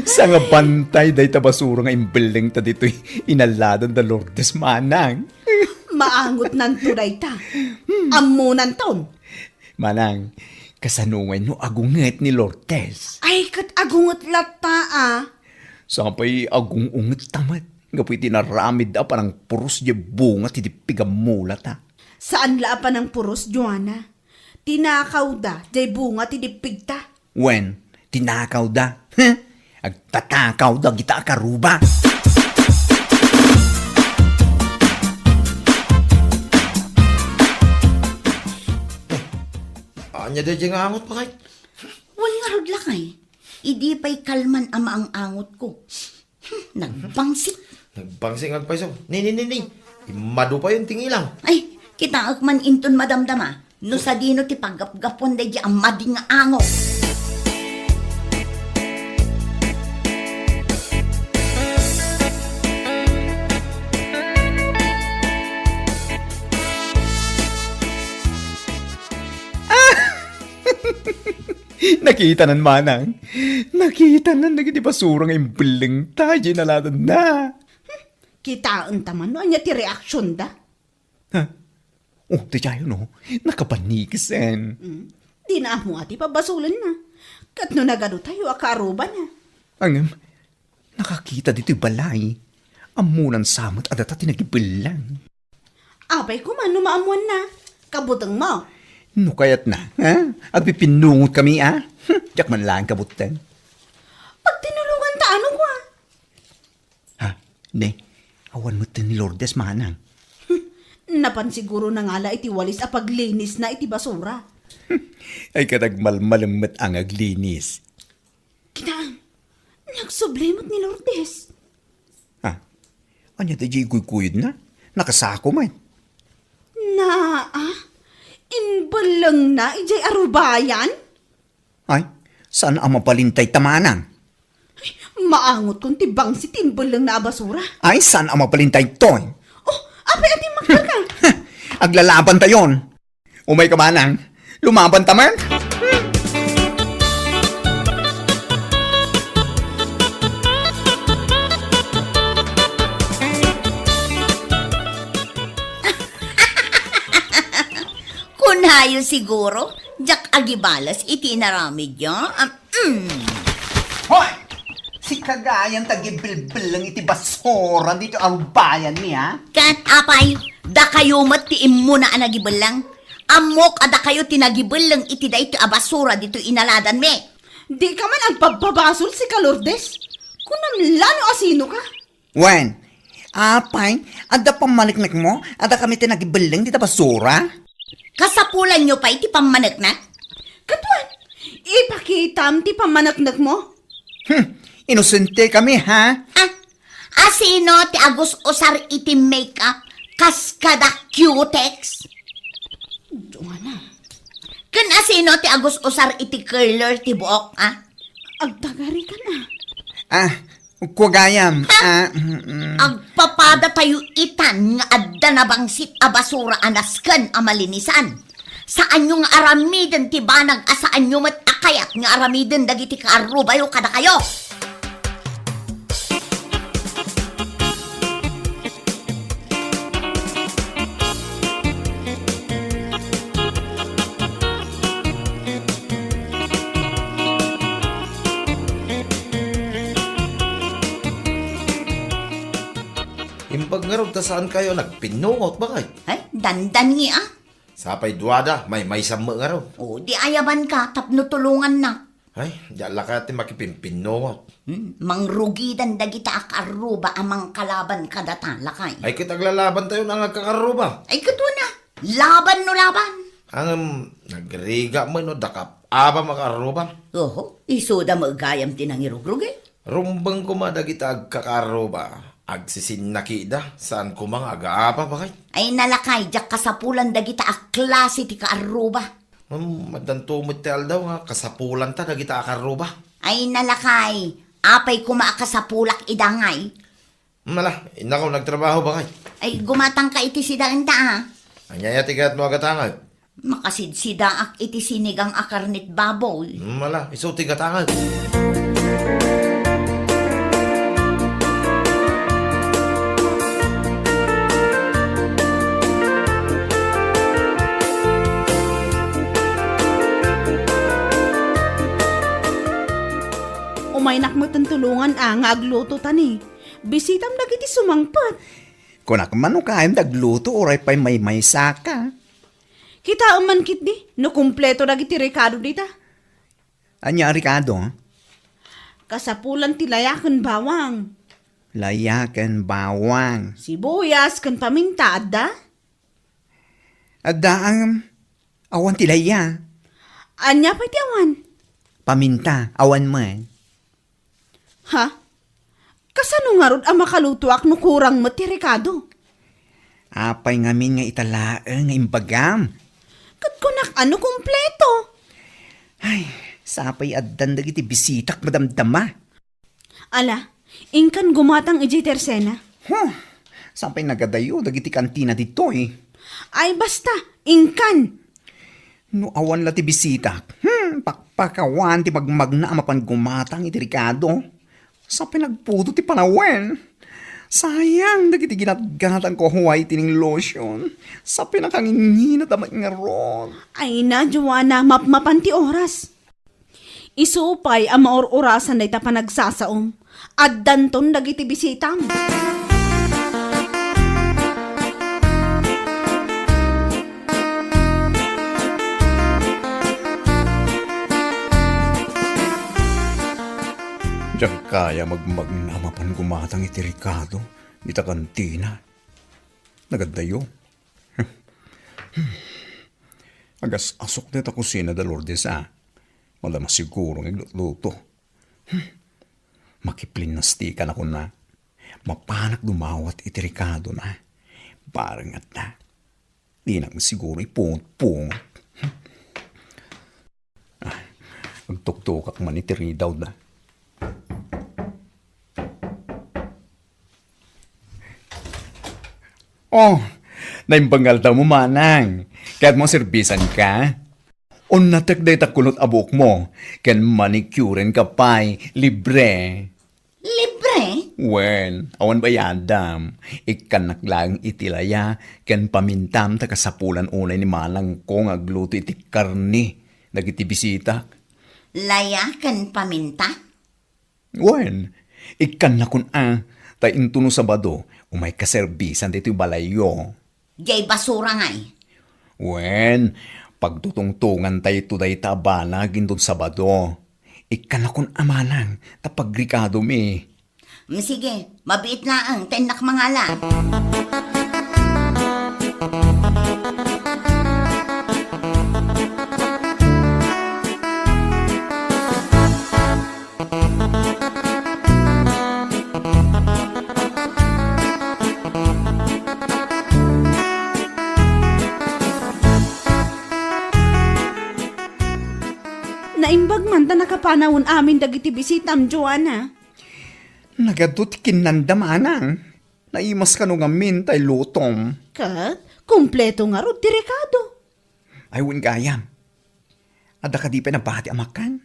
Sangabantay dayta basura nga imbellengta ditoy inaladan da Lourdes, manang. Maangotnanto dayta. Ammonanton. Manang, kasano ngay no agunget ni Lourdes? Ay, ket agunget latta a. Sapay agung-unget ta met. Gapu iti inaramidda a panangpuros diay bunga ti dippig a mulata. Saan la a panangpuros, Joanna. Tinakawda diay bunga ti dippigta. Wen, tinakawda. Heh? Agtatakawda dagita a kaarruba. Ania daydiay nga angot, baket? Wen ngarud, lakay. Idi pay kalman a maang-angotko. Hmm, nagbangsit. Nagbangsit nga agpayso. Ni, ni, ni, ni. Immadu payon ti ngilang. Ay, kitaek man inton madamdama no sadino ti paggapgapuan daydiay a madi nga angot. Nakitanan, manang. Nakitanan dagiti basura nga imbellengta diay inaladanna. Kitaenta man no ania ti reaksionda. Ha? Oh, daydiay no, nakabanikisen. Mm. Dina ammo a ti pabasolenna. Ket no nagadotayo a kaarrubana. Ngem, nakakita ditoy balay. Ammonan sa met a data ti nagibellang. Apay koma no maammoanna, kabutengmo. No kayatna, ha? Agpipinnungotkami, a? Hmm, diak man laeng kabuteng. Pagtinulonganta, ano, kua? Ha? Ne, awan metten ni Lourdes, manang. Napan siguro nangala iti walis a paglinisna iti basura. Ay, ket agmalmalem met a nga aglinis. Kitaem, nagsubli met ni Lourdes. Ha? Ania daydiay iguykuyodna? Nakasako met. Naa, imbellengna idiay arubayan? Ay, saan a mabalin dayta, manang? Ay, maangotkon ti bangsit ti imbellengna a basura. Ay, saan a mabalin daytoy? Oh, apay a timmakderka? Aglalabantayon. Umayka, manang. Lumaban ta man. Kunayo siguro, diak agibalas iti inaramidyo. Am, mm. Hoy! Sika gayam ti agibilbelleng iti basura ditoy arubayanmi, ha? Ket apay, dakayo met ti immuna a nagibelleng? Ammok a dakayo ti nagibelleng iti daytoy a basura ditoy inaladanmi. Dika man agpabbabasol, sika Lourdes. Kunam la no asinoka. Wen, apay, adda pammaneknekmo a dakami ti nagibelleng dita basura? Kasapulanyo pay ti pammaneknek? Ket wen, ipakitam ti pammaneknekmo. Hmm, inosente kami, ha? Ah, asino ti agus-usar iti makeup kas kada cutex? Joanna. Ken asino ti agus-usar iti curler ti buok, ah? Agtagarikan, ah. Ah, kua gayam, ah, mm, mm. Agpapadatayo itan nga adda nabangsit a basura a nasken a malinisan. Saanyo nga aramiden ti banag a saanyo met a kayat nga aramiden dagiti kaarrubayo kadakayo. Imbag ngarud ta saankayo a nagpinnungot, bakay? Ay, dandan ngi, ah. Sapay duada, maymaysa met ngarud. O, di ayabanka tapno tulongannak. Ay, diak la kayat ti makipimpinnungot. Hmm, mangrugidan dagita a kaarruba a mangkalaban kadata, lakay. Ay, ket aglalabantayon a nga agkakarruba. Ay, ket wen a, laban no laban. Ngem, nagrigat met no dakap-aba a kaarruba. Oho, isuda met gayam ti nangirugrugi. Rumbeng koma dagita agkakarruba, agsisinnakida, saan koma nga agaapa, bakay. Ay, nalakay, diak kasapulan dagita a klase ti kaarruba. Hmm, addanto met ti aldaw nga kasapulanta dagita a kaarruba. Ay, nalakay, apay koma a kasapulak ida ngay? Hmm, ala, innako nagtrabaho, bakay. Ay, gumatangka iti sidaenta, ah. Ania aya ti kayatmo a gatangek? Makasidsidaak iti sinigang a karnet baboy. Hmm, ala, isu ti gatangek. Umaynak met tulongan a nga agluto ta ni. Bisitam dagiti sumangpet. Kunak man no kayam dagluto uray pay maymaysaka. Kitaem man ketdi no kompleto dagiti rekado dita. Ania a rekado? Kasapulan ti layaken bawang. Layaken bawang. Sibuyas ken paminta, adda? Adda, ngem awan ti laya. Ania pay ti awan? Paminta, awan met. Ha? Kasano ngarud a makalutoak no kurang met ti rekado? Apay ngamin nga ita laeng nga imbagam? Ket kunak a no kompleto. Ay, sapay addan dagiti bisitak madamdama. Ala, inkan gumatang idiay tersena. Huh, sapay nagadayo dagiti kantina ditoy. Ay, basta, inkan. No awan la ti bisitak, hmm, pakpakawan ti magmagna a mapan gumatang iti rekado. Sapay nagputo ti panawen. Sayang dagiti ginatgatangko a whitening lotion. Sapay nakanginginat a met ngarud. Ay na, Joanna, mapmapan ti oras. Isu pay a maur-urasan dayta panagsasaom. Addanton dagiti bisitam. Diak kaya magmagna a mapan gumatang iti rekado dita kantina. Nagadayo. Agas-asok dayta kusina da Lourdes, a. Madama siguro nga aglutluto. Hmm. Makiplinastika na kuna. Mapanak dumawat iti rekadona. Bareng adda. Dinak siguro ipungot-pungot. Ah, agtuktokak man iti ridawda. Oh, naimbag nga aldawmo, manang. Kayatmo a serbisanka? Unnatek dayta kulot a buokmo, ken manicurenka pay, libre. Libre? Wen, awan bayadam. Ikkannak laeng iti laya ken pamintam ta kasapulan unay ni manangko nga agluto iti karne dagiti bisitak. Laya ken paminta? Wen, ikkannakon a, ta intono Sabado, umayka serbisan ditoy balayyo. Diay basura ngay. Wen, pagtutungtungantayto dayta a banag inton Sabado. Ikkannakon a manang, ta pagrikadomi. Mm, sige, mabiit laeng, ta innak mangala. Naimbag man ta nakapanawon amin dagiti bisitam, Joanna. Nagadu ti kinnanda manang. Naimas kano ngamin tay lutom. Ket, kumpleto ngarud ti rekado. Ay, wen gayam. Adda kadi pay nabati a makan?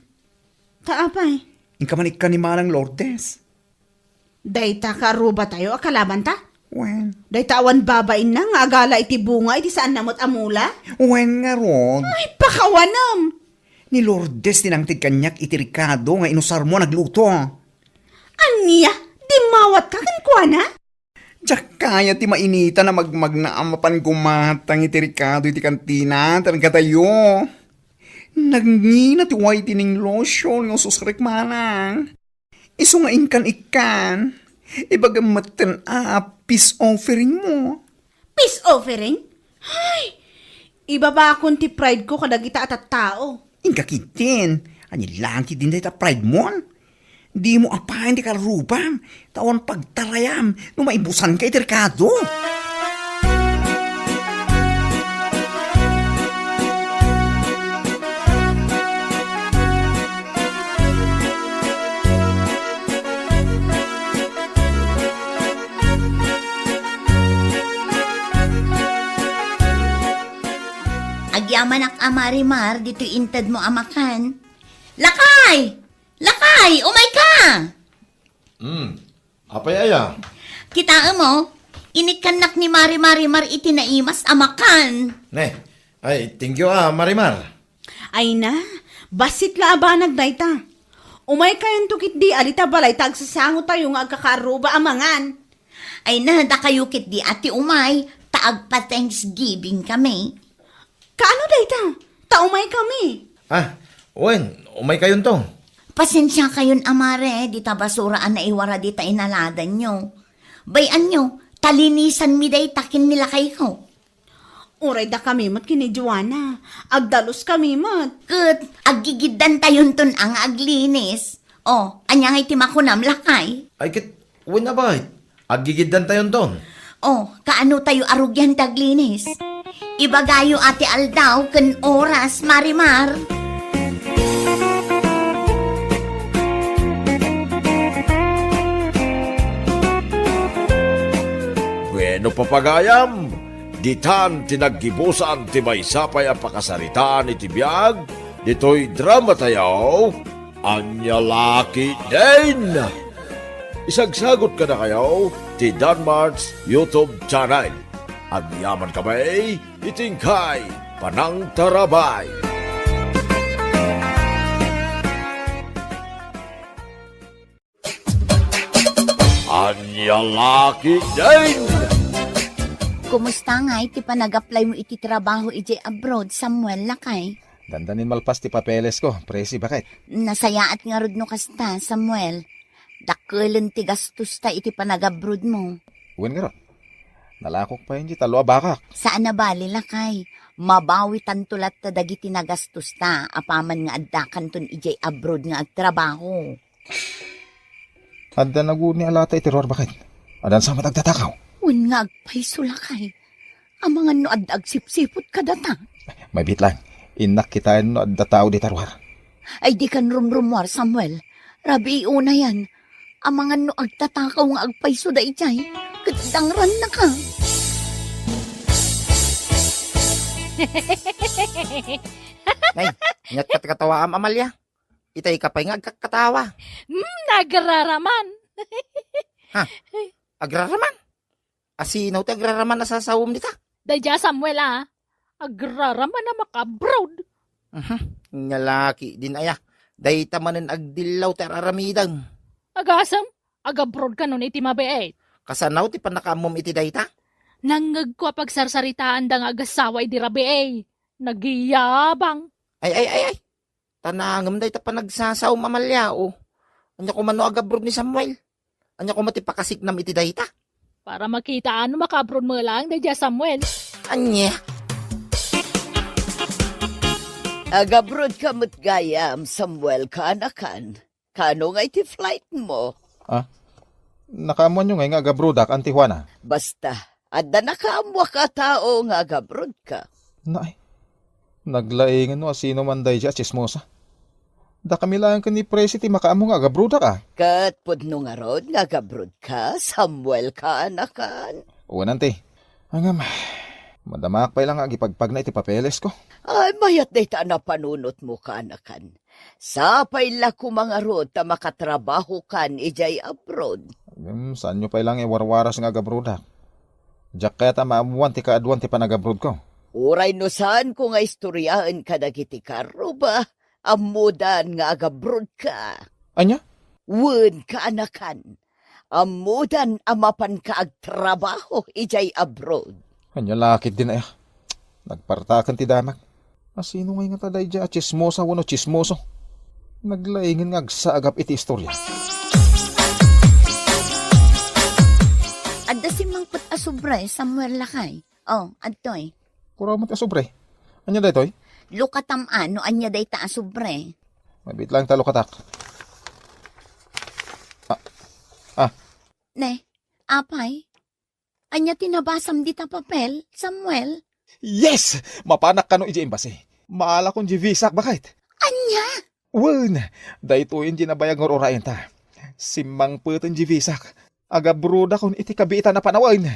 Ta apay? Inka man ikkan ni Manang Lourdes. Dayta karrubatayo a kalabanta? Wen. Dayta awan babainna nga agala iti bunga iti saanna met a mula? Wen ngarud. Ay, pakawanem! Ni Lourdes ti nangted kaniak iti rekado nga inusarmo a nagluto. Ania? Dimmawatka kenkuana? Diak kayat ti mainitan a magmagna a mapan gumatang iti rekado iti kantina, ta katayo. Nangina ti whitening lotion nga ususrek manang. Isu nga inkan ikkan. Ibagam metten a peace offering mo. Peace offering? Ay! Ibabakon ti pride ko kadagita a tattao. Inka ketdin. Ania laeng ketdin dayta pride mon? Dimo apayen ti karrubam, ta awan pagtarayam no maibusanka iti rekado. Agyamanak a Marimar, ditoy intedmo a makan. Lakay! Lakay, umayka! Hmm, apay aya? Kitaem, inikkannak ni Mari Marimar iti naimas a makan. Ne, ay, thank you a, Marimar. Ay na, bassit la a banag dayta. Umaykayonto ketdi a dita balay ta agsasangotayo nga agkakaarruba a mangan. Ay na, dakayo ketdi a ti umay, ta agpa-Thanksgiving kami. Kaano dayta? Ta umaykami. Ah, wen, umaykayonto. Pasensiakayon a Mare, dita basura a naiwara dita inaladanyo. Bay-anyo, ta linisanmi dayta ken ni lakayko. Uray dakami met ken ni Joanna, agdaluskami met. Ket aggigiddantayonton a nga aglinis. O, ania ngay ti makunam, lakay? Ay ket, wen a bay, aggigiddantayonton. O, kaanotayo a rugian ti aglinis? Ibagayo a ti aldaw ken oras, Marimar. Bueno, papagayam, ditan ti naggibusan ti maysa pay a pakasaritaan iti biag ditoy dramatayo, Ania La Ketdin. Isagsagut kadakayo ti Danmart's YouTube channel. Agyamankami iti inkay panangtarabay. Ania La Ketdin! Kumusta ngay ti panag-apply mo iti trabaho idiay abroad, Samuel, lakay? Dandanin malpas ti papeles ko, Presi, baket. Nasayaat ngarud no kasta, Samuel. Dakkelen ti gastosta iti panag-abroad mo. Wen ngarud. Nalakok pay iti tallo a bakak. Saan a bali, lakay. Mabawitanto latta dagiti nagastosta apaman nga addakanton idiay abroad nga agtrabaho. Adda naguni a lata iti ruar, baket. Adda sa met agtatakaw. Wen nga agpayso, lakay. Amangan no adda agsipsiput kadata. Mabiit lang. Innak kitaen no adda tao dita ruar. Ay, dikan rumrumuar, Samuel. Rabii unayan. Amangan no agtatakaw nga agpayso daydiay. Ket dangrannaka. Nay, aniat katkatawaam, Amalia? Itay ka pay nga agkatkatawa. Hmm, nagraraman. Ha? Agraraman? Asino ti agraraman a sasawem dita? Daydiay a Samuel a. Agraraman a maka-abroad. Mhm. Nia la ketdin aya. Dayta manen agdillaw ti ar-aramidem. Agasem, agabroad kanon iti mabiit. Kasano ti pannakaammom iti dayta? Nangngegko a pagsarsaritaanda nga agassawa idi rabii. Nagyabang. Ay, ay, ay, ay. Ta nangem dayta panagsasawem, Amalia, o. Ania koma no agabroad ni Samuel? Ania koma ti pakasiknam iti dayta? Para makita a no maka-abroad met laeng daydiay a Samuel. Ania? Agabroad ka met gayam, Samuel, kaanakan. Kano nga iti flight mo? Ah? Nakaammoanyo ngay nga agabroadak, Auntie Juana? Basta, adda nakaammoak a tao nga agabroad ka. Naay, naglaingen no asino man daydiay a tsismosa. Dakami laeng ken ni Presi ti makaammo nga agabroadak a. Ket pudno ngarud nga agabroad ka, Samuel, kaanakan? Wen, Auntie. Ngem, madamaak pay la nga agipagpagna iti papeles ko. Ay, mayat dayta a napanunot mo, kaanakan. Sapay la koma ngarud ta makatrabahokan idiay abroad. Ngem, saanyo pay la nga iwarwaras nga agabroadak? Diak kayat a maammoan ti kaaduan ti panagabroad ko. Uray no saanko nga istoryaen kadagiti kaarruba, ammodan nga agabroad ka. Ania? Wen, kaanakan. Ammodan a mapanka agtrabaho idiay abroad. Ania la ketdin aya? Nagpartaken ti damag. Asino ngay ngata daydiay a tsismosa wenno tsismoso? Naglaingen nga agsaagap iti istorya. Adda simmangpet a sobre, Samuel, lakay. Oh, adtoy. Kuraw met a sobre. Ania daytoy? Lukatam a no ania dayta a sobre. Mabiit laeng ta lukatak. Ah, ah. Ne, apay? Ania ti nabasam dita papel, Samuel? Yes! Mapanak kano idiay embassy. Maalakon diay visak, baket. Ania? Wen, daytoyen diay nabayag nga ur-urayenta. Simmangpeten diay visak. Agabrodakon iti kabiitan a panawen.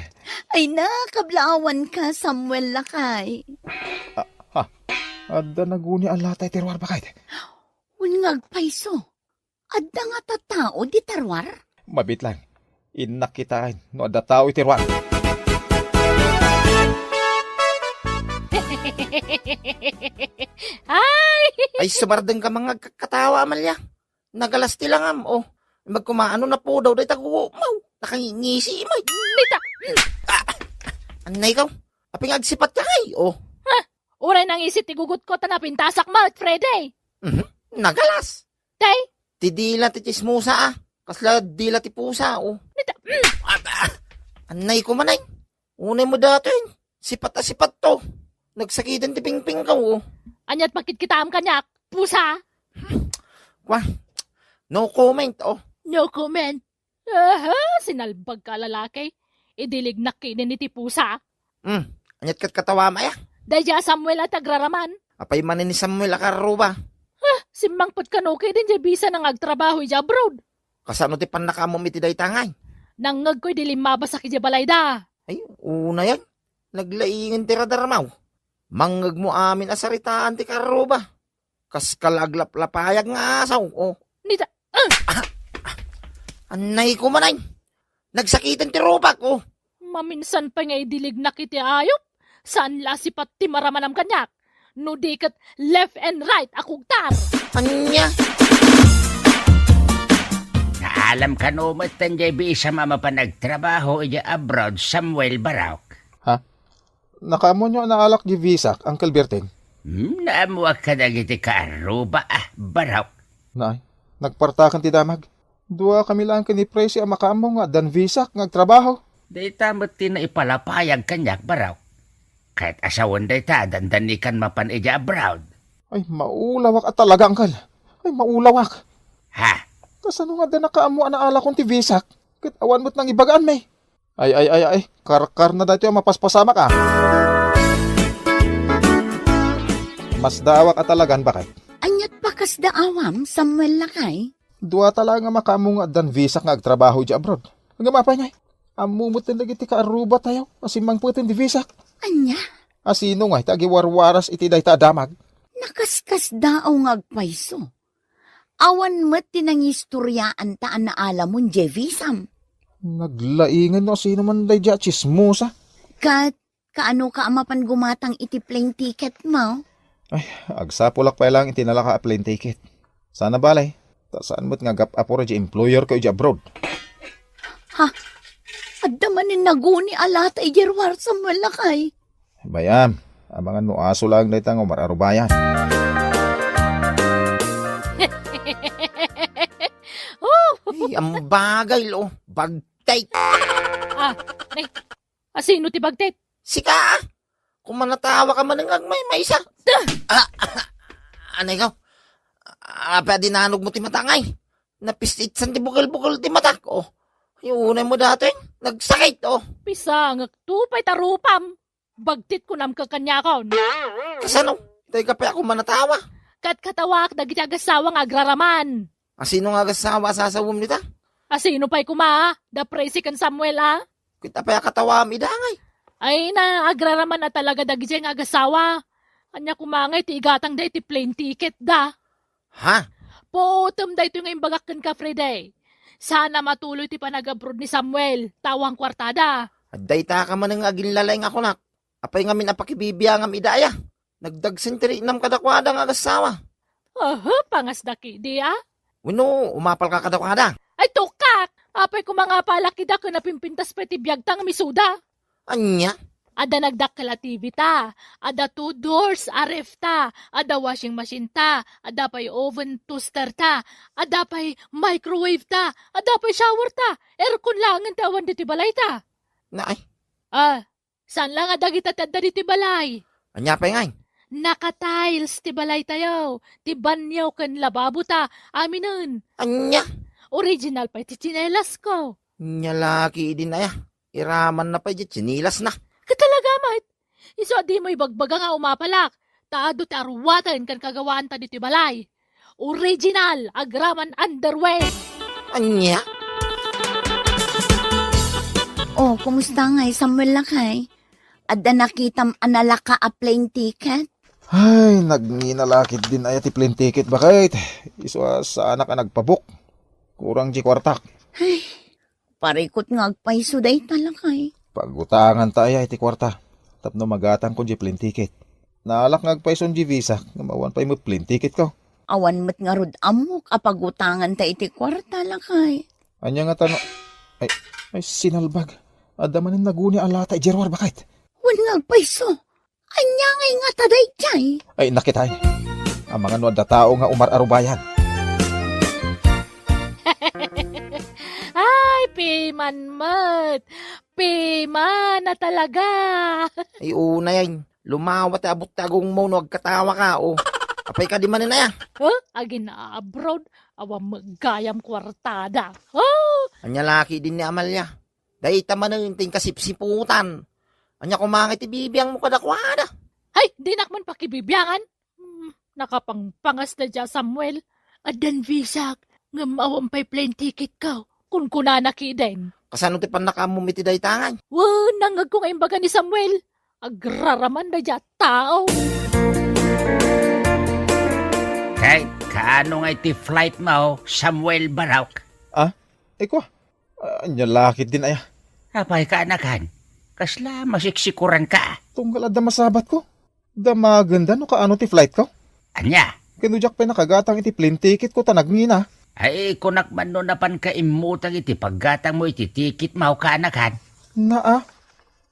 Ay na, kablaawanka, Samuel, lakay. Ah, ha? Adda naguni a latay ti ruar, baket. Wen nga agpayso. Adda ngata tao dita ruar? Mabiit laeng. Innak kitaen no adda tao iti ruar. Ay! Ay, sumardeng ka nga agkatkatawa, Amalia. Nagalas ti langam, oh. Magkumaano napudaw dayta gugumaw. Nakangingisi, may. Dita! Ah, anay ka. Apay nga agsipat ka, ay, oh. Ha? Uray nangisi ti gugutko ta napintasak met, Freddy. Mhm. Nagalas. Tay? Ti dila ti tsismosa, ah. Kasla dila ti pusa, oh. Dita! Mm. Ah, ah. Anay ko manay. Unay mo datoy. Sipat a sipat to. Nagsakiten ti pingping ko, oh. Aniat pakitkitaam kaniak, pusa? Kwa, no comment, oh. No comment. Aha, sinalbag ka, lalaki. Idilignak kinin iti pusa. Hmm, aniat katkatawa, maya? Daydiay a Samuel a ti agraraman. Apay manen ni Samuel a kaarruba? Ha, simmangpet kano kidin diay bisa na nga agtrabaho idiay abroad. Kasano ti pannakaammom iti dayta ngay? Nangngegko idi limmabasak idiay balayda. Ay, unayan. Naglaingen ti radarmaw. Mangngegmo amin a saritaan ti kaarruba. Kas kala aglaplapayag nga asaw, oh. Nita, ah! Ah, ah, anay ko manay. Nagsakiten ti rupak, oh. Maminsan pay nga idilignak iti ayup. Saan la a sipat ti maramanam kaniak? No di ket left and right a kugtar. Ania? Naalam kano met diay bisam a mapan agtrabaho idiay abroad, Samuel Barok? Ha? Nakaammoanyo a naalak diay visak, Uncle Berting? Hmm, naammoak kadagiti kaarruba, ah, Barok. Nay, nagpartaken ti damag. Dua kami laeng ken ni Presi a makaammo nga addan visak nga agtrabaho. Dayta met ti naipalapayag kaniak, Barok. Ket a sawen dayta, dandanikan mapan idiay abroad. Ay, maulawak a talaga, Uncle. Ay, maulawak. Ha? Kasano nga adda nakaammo a naalakon ti visak? Ket awan met nangibagaanmi. Ay, ay, ay, ay, karkarna daytoy a mapaspasamak, ah. Masdaawak a talagan, baket. Aniat bakas daawam, Samuel, lakay? Dua ta laeng a makaammo nga addan visak nga agtrabaho idiay abroad. Ngem apay ngay? Ammo met dagiti kaarrubatayo a simmangpeten ti visak. Ania? Asino ngay ti agiwarwaras iti dayta a damag? Ta kaskasdaaw nga agpayso. Awan met ti nangistoriaanta a naalamon diay visam. Naglaingan no asino man daydiay a tsismosa. Ket kaano ka a mapan gumatang iti plane ticket mo? Ay, agsapulak pay laeng iti nalaka a plane ticket. Sana bale, ta saan met nga agap-apor idiay employer ko idiay abroad. Ha? Adda manen naguni a lata idiay ruar, Samuel, lakay? Bay-am, amangan no aso laeng dayta nga umar-arubayan. Oh! Ay, ambagay, lo. Bagtit. Ah, nay, asino ti bagtit? Sika, ah. Kumanatawa ka man nga agmaymaysa. Ah! Ah, anay ka? Apay a dinanog mo ti matangay? Napistitsan ti bukel-bukel ti matak, oh. Ay, unay mo datoy, nagsakit, oh. Pisangek, tupay ta rupam. Bagtit kunam ka kaniakon. Kasano? Itay ka pay a kumanatawa? Ket katawaak dagiti agassawa nga agraraman. Asino nga agassawa a sasawem dita? Asino pay koma, da Presi ken Samuel, a? Ket apay a katawaam ida ngay? Ay na, agraraman a talaga dagidiay nga agassawa. Ania koma ngay ti igatangda iti plane ticket da? Ha? Puotem daytoy nga imbagak kenka, Freddy. Saan a matuloy ti panag-abroad ni Samuel, ta awan kuartada. Adda ita ka manen nga aginlalay nga kunak. Apay ngamin a pakibibiangam ida aya? Nagdagsen ti riknam kadakuada nga agassawa. Aha, pangasda kidi, a? Wenno, umapal ka kadakuada? Ay, tukak! Apay koma nga apalak ida ken napimpintas pay ti biagta nga misuda? Ania? Adda nagdakkel a T V ta, adda two doors a ref ta, adda washing machine ta, adda pay oven toaster ta, adda pay microwave ta, adda pay shower ta, aircon laengen ti awan ditoy balay ta. Naay. Ah, saan la nga dagita ti adda ditoy balay? Ania pay ngay? Naka-tiles ti balay tayo, ti banyo ken lababo ta, aminen. Ania? Original pay ti tsinelas ko. Ania la kidin aya? Iramanna pay diay tsinelasna. Ket talaga met, isu a dimo ibagbaga nga umapalak, ta adu ti aruaten ken kagawaanta ditoy balay. Original, agraman underwear. Ania? Oh, kumusta ngay, Samuel, lakay? Adda nakitam a nalaka a plane ticket? Ay, nagngina la ketdin aya ti plane ticket, baket. Isu a saanak a nagpabook. Kurang diay kuartak. Ay, parikut nga agpayso dayta, lakay. Pagutanganta aya iti kuarta tapno magatangko diay plane ticket. Naalak nga agpayson diay visa ngem awan pay met plane ticket ko. Awan met ngarud ammok a pagutanganta iti kuarta, lakay. Ania ngata no, ay, ay, sinalbag. Adda manen naguni a lata idiay ruar, baket. Wen nga agpayso. Ania ngay ngata daydiay? Ay, nakitay. Amangan no adda tao nga umar-arubayan. Ay, piman met. Piman a talaga. Ay, unay, ay. Lumawa ti abut ti agongmo no agkatawa ka, o. Apay kadi manen aya? Huh? Agin-abroad? Awan met gayam kuartada. Oh! Ania la ketdin ni Amalia? Dayta manen ti inkasipsiputan. Ania koma ngay ti bibiangmo kadakuada? Hay, dinak man pakibibiangan. Hmm, nakapangpangas daydiay a Samuel. Addan visak, ngem awan pay plane ticket ko. Kunkunana ketdin. Kasano ti pannakaammom iti dayta ngay? Wen, nangngegko nga imbaga ni Samuel. Agraraman daydiay a tao. Kay, kaano ngay ti flight mo, Samuel Barok? Ah? Ay, kua. Ah, ania la ketdin aya? Apay, kaanakan? Kasla masiksikuran ka? Tunggal adda masabat ko. Damagenda no kaano ti flight ko? Ania? Ken no diak pay nakagatang iti plane ticket ko ta nagngina. Ay, kunak man no napanka immutang iti paggatangmo iti ticket mo, kaanakan? Naa,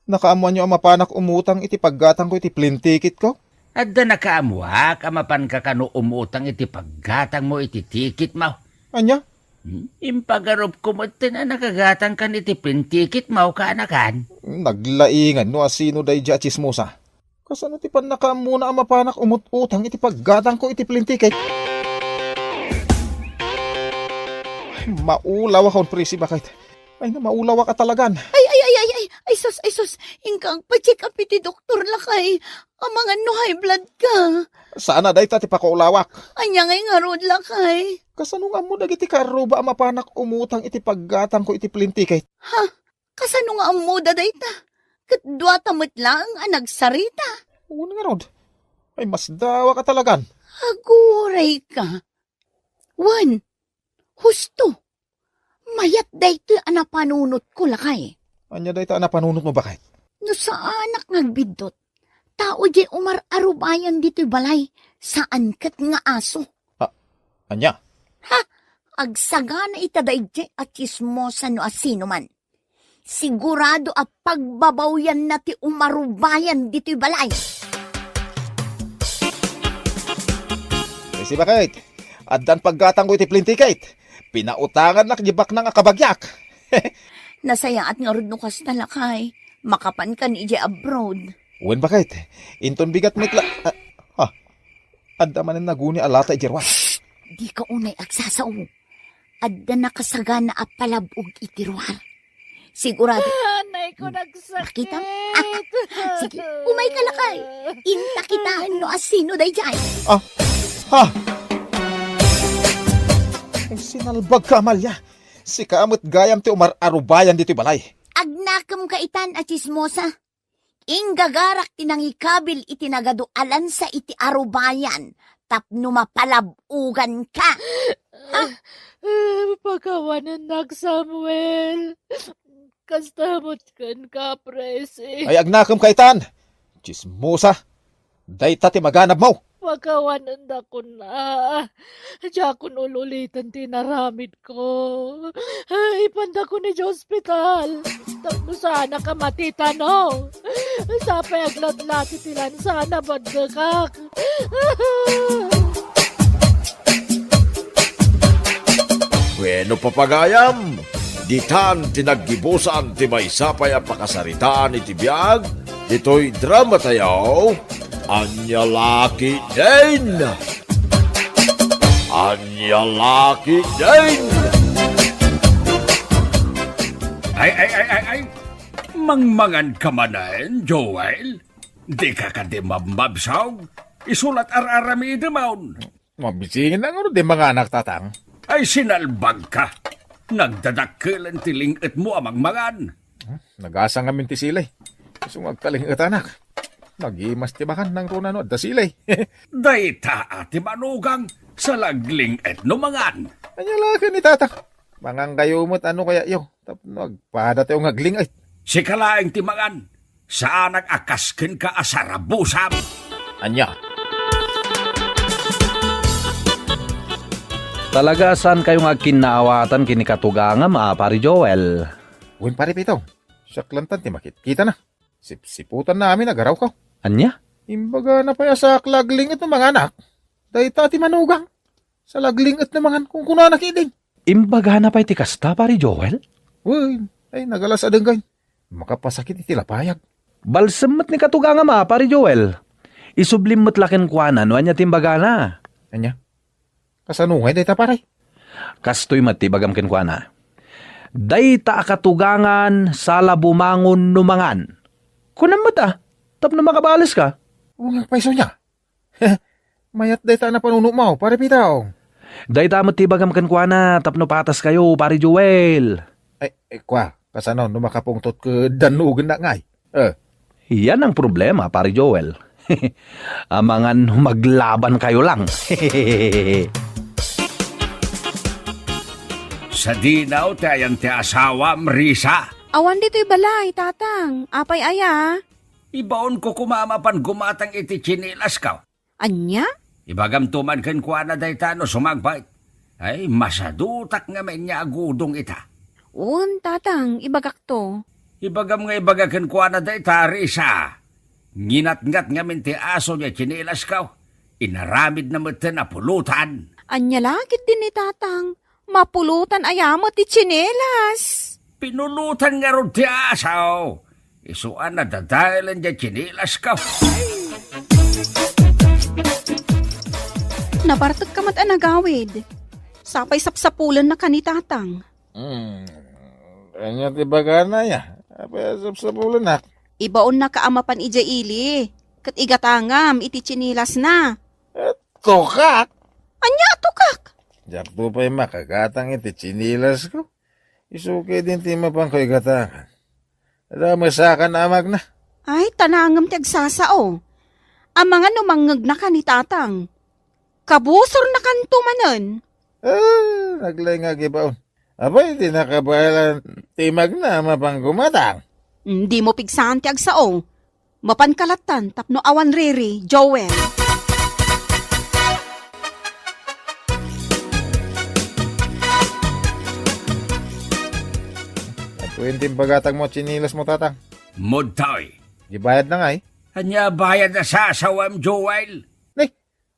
nakaammoanyo a mapanak umutang iti paggatangko iti plane ticket ko? Adda nakaammoak a mapanka kano umutang iti paggatangmo iti ticket mo. Ania? Hmm? Impagarupko met ten a nakagatangkan iti plane ticket mo, kaanakan? Naglaingan no asino daydiay a tsismosa. Kasano ti pannakaammona a mapanak umut-utang iti paggatangko iti plane ticket? Ay, maulawakon, Presi, baket. Ay, na, maulawak a talagan. Ay, ay, ay, ay, ay, ay, sus, ay, sus. Inka agpa-check up iti doktor, lakay. Amangan no high blood ka. Saan a dayta ti pakaulawak. Ania ngay ngarud, lakay? Kasano nga ammo dagiti kaarruba a mapanak umutang iti paggatangko iti plane ticket? Ha? Kasano nga ammoda dayta? Ket duata met laeng a nagsarita. Wen ngarud, Ay, masdawak a talagan. Aguray ka. Wen, husto. Mayat daytoy a napanunotko, lakay. Ania dayta a napanunotmo, baket? No saanak nga agbiddut, tao diay umar-arubayan ditoy balay, saan ket nga aso. Ah, ania? Ha? Agsagana ita daydiay a tsismosa no asinoman. Sigurado a pagbabawyanna ti umarubayan ditoy balay. Ay, si baket, addan paggatangko iti plane ticket. Pinautangannak di baknang a kabagiak. Nasayaat ngarud no kasta, lakay. Makapankan idiay abroad. Wen, baket. Inton bigat met la-, ah, ha? Adda manen naguni a lata idiay ruar. Dika unay agsasao. Adda nakasagana a palab-og iti ruar. Sigurado. Anay ko, nagsakit. Makita? Sige, umayka, lakay. Inta kitaen no asino daydiay. Ah, ha? Ay, sinalbagka, Amalia. Sika met gayam ti umar-arubayan ditoy balay. Agnakemka itan a tsismosa. Inggagarak ti nangikabil iti nagadu a lansa iti arubayan tapno mapalab-oganka. Ha? Ah, pakawanennak, Samuel. Kasta met kenka, Presi. Ay, agnakemka itan. Tsismosa. Dayta ti maganabmo. Pakawanendakon a. Diakon ul-uliten ti inaramidko. Ipandakon idiay ospital. Tapno saanak a matitano. Sapay aglatlati ti lansa a nabaddekak. Bueno, papagayam, ditan ti naggibusan ti maysa pay a pakasaritaan iti biag ditoy drama tayo, Ania La Ketdin! Ania La Ketdin! Ay, ay, ay, ay, ay! Mangmangan ka manen, Joel? Di ka kadi mabmabsog? Isu la ti ar-aramidemon. Mabisingan ngarud ti manganak, Tatang. Ay, sinalbagka! Nagdadakkelen ti ling-etmo a mangmangan. Hmm, nagasa ngamin ti sili. Isu nga agkaling-etanak. Nagimas ti bakan nangruna no adda sili. Dayta a ti manugang, salagling-et no mangan. Ania la ken ni Tatang? Mangankayo met a no kayatyo. Tapno agpada tayo nga agling-et. Sika laeng ti mangan. Saanak a kas kenka a sarabusam. Ania? Talaga a saankayo nga agkinnaawatan ken ni katugangam a Pari Joel? Wen, Pari Pito, siak lantan ti makitkitana. Sipsiputanna amin a garawko. Ania? Imbagana pay a saak la agling-et no manganak. Dayta ti manugang. Salagling-et no mangan, kunkunana ketdin. Imbagana pay ti kasta, Pari Joel? Wen, ay, nagalas a denggen. Makapasakit iti lapayag. Balsem met ni katugangam a, Pari Joel. Isublim met la kenkuana no ania ti imbagana. Ania? Kasano ngay dayta, pare? Kastoy met ti ibagam kenkuana. Dayta a katugangan, sala bumangon no mangan. Kunam met a, tapno makabaleska. Wen, pay isu nia. Mayat dayta a napanunotmo, Pare Pito. Dayta met ti ibagam kenkuana tapno pataskayo, Pare Joel. Ay, ay, kua, kasano no makapungtot ket dannugennak ngay? Eh. Yan ang problema, Pare Joel. Amangan no maglabankayo lang. Sadino ti ayan ti asawam, Risa? Awan ditoy balay, Tatang. Apay aya? Ibaonko koma a mapan gumatang iti tsinilasko. Ania? Ibagamto man kenkuana dayta no sumagbat. Ay, masadutak ngamin nga agudong ita. Wen, Tatang, ibagakto. Ibagam nga ibaga kenkuana dayta, Risa. Nginatngat ngamin ti aso diay tsinilasko. Inaramidna metten a pulutan. Ania la ketdin ni Tatang? Mapulutan aya met ti tsinelas? Pinulutan ngarud ti aso. Isu a nadadaelen diay tsinelas ko. Nabartek ka met a nagawid. Sapay sapsapulenna ka ni Tatang. Hmm. Ania ti bagana ya? Apay a sapsapulennak? Ibaonnaka a mapan idiay ili, ket igatangam iti tsinelasna. Eh, tukak? Ania a tukak? Diakto pay makagatang iti tsinilasko. Isu ketdin ti mapanko igatangan. Adda met sakan a magna. Ay, tanangem ti agsasao. Amangan no mangngegnaka ni Tatang. Kabusornakanto manen. Ah, naglaing nga agibaon. Apay, di nakabaelan ti imagna a mapanggumatang. Dimo pigsaan ti agsao. Mapanka lattan tapno awan riri, Joel. Atoyen ti impagatangmo a tsinilasmo, Tatang. Mudtoy. Di bayad na ngay. Ania bayad a sasawem, Joel? Nay,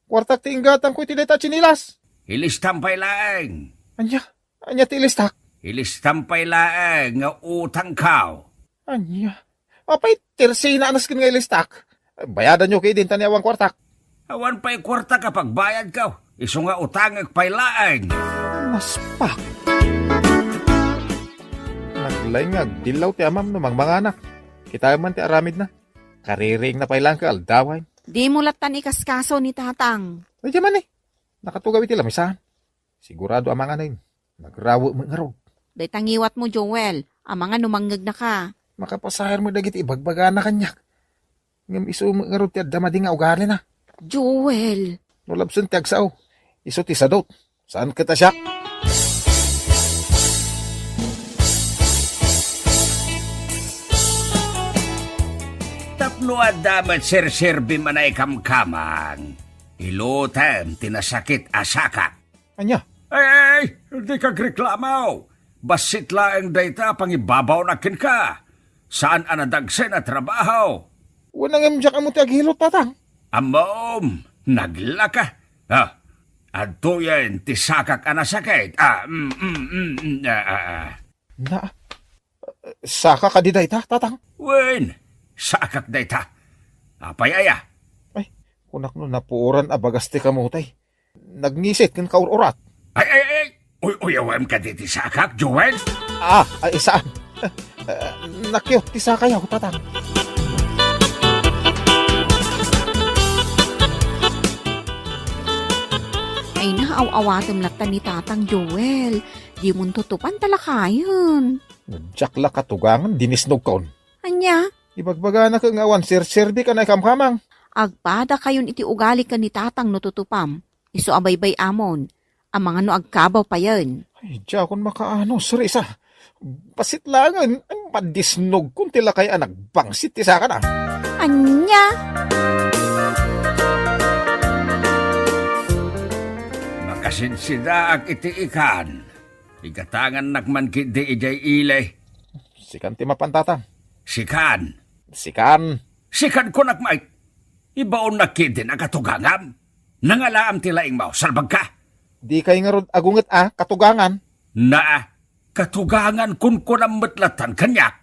kuartak ti inggatangko iti dayta a tsinilas. Ilistam pay laeng. Ania? Ania ti ilistak? Ilistam pay laeng nga utangkaw. Ania? Apay, tersina a nasken nga ilistak. Bayadanyo kidin ta ni awan kuartak. Awan pay kuartak a pagbayadkaw. Isu nga utangek pay laeng. Naspak. Naglaing nga agdillaw ti amam no mangmanganak. Kitaem man ti aramidna. Kaririingna pay laeng ket aldawen. Dimo lattan ikaskaso ni Tatang. Ay, di man eh. Nakatugaw iti lamisaan. Sigurado a manganen. Nagrawe met ngarud. Dayta ngiwatmo, Joel. Amangan no mangngegnaka. Makapasaher met dagiti ibagbagana kaniak. Ngem isu met ngarud ti adda madi nga ugalina. Joel! No labsen ti agsao, isu ti sadut. Saan ket a siak? Tapno adda met serserbim a naikamkamang, ilutem ti nasakit a sakak. Ania? Ay, ay, ay, dika agreklamo. Bassit laeng dayta a pangibabawnak kenka. Saan a nadagsen a trabaho. Wen, ngem diak ammo ti aghilut, Tatang. Ammom, naglaka. Ah, adtoyen ti sakak a nasakit. Ah, mm, mm, mm, mm, ah, ah, ah. Na, saka kadi dayta, Tatang? Wen, sakak dayta. Apay aya? Ay, kunak no napuoran a bagas ti kamutay. Nagngisit ken kaur-urat. Ay, ay, ay! Uy-uyawem kadi ti sakak, Joel? Ah, ay, saan? Eh, nakiot ti sakayo, Tatang. Ay, naaw-awatem latta ni Tatang, Joel. Dimonto tutupan ta lakayen. Diak la katugangan, dinisnogkon. Ania? Ibagbagana ket nga awan serserbik a naikamkamang. Agpadakayon iti ugali ken ni Tatang no tutupam. Isu a baybay-amon. Amangan no agkabaw payen. Ay, diakon makaano, Risa. Bassit laengen, ay, madisnogkon ti lakay a nagbangsit ti sakana. Ania? Makasinsidaak iti ikan. Igatangannak man ketdi idiay ili. Sikan ti mapan, Tatang. Sikan. Sikan. Sikan kunak met. Ibaonnak ketdin a katugangam. Nangalaam ti laingmo, salbagka. Dikay ngarud agunget a katugangan. Naa, katugangan kunkunam met lattan kaniak.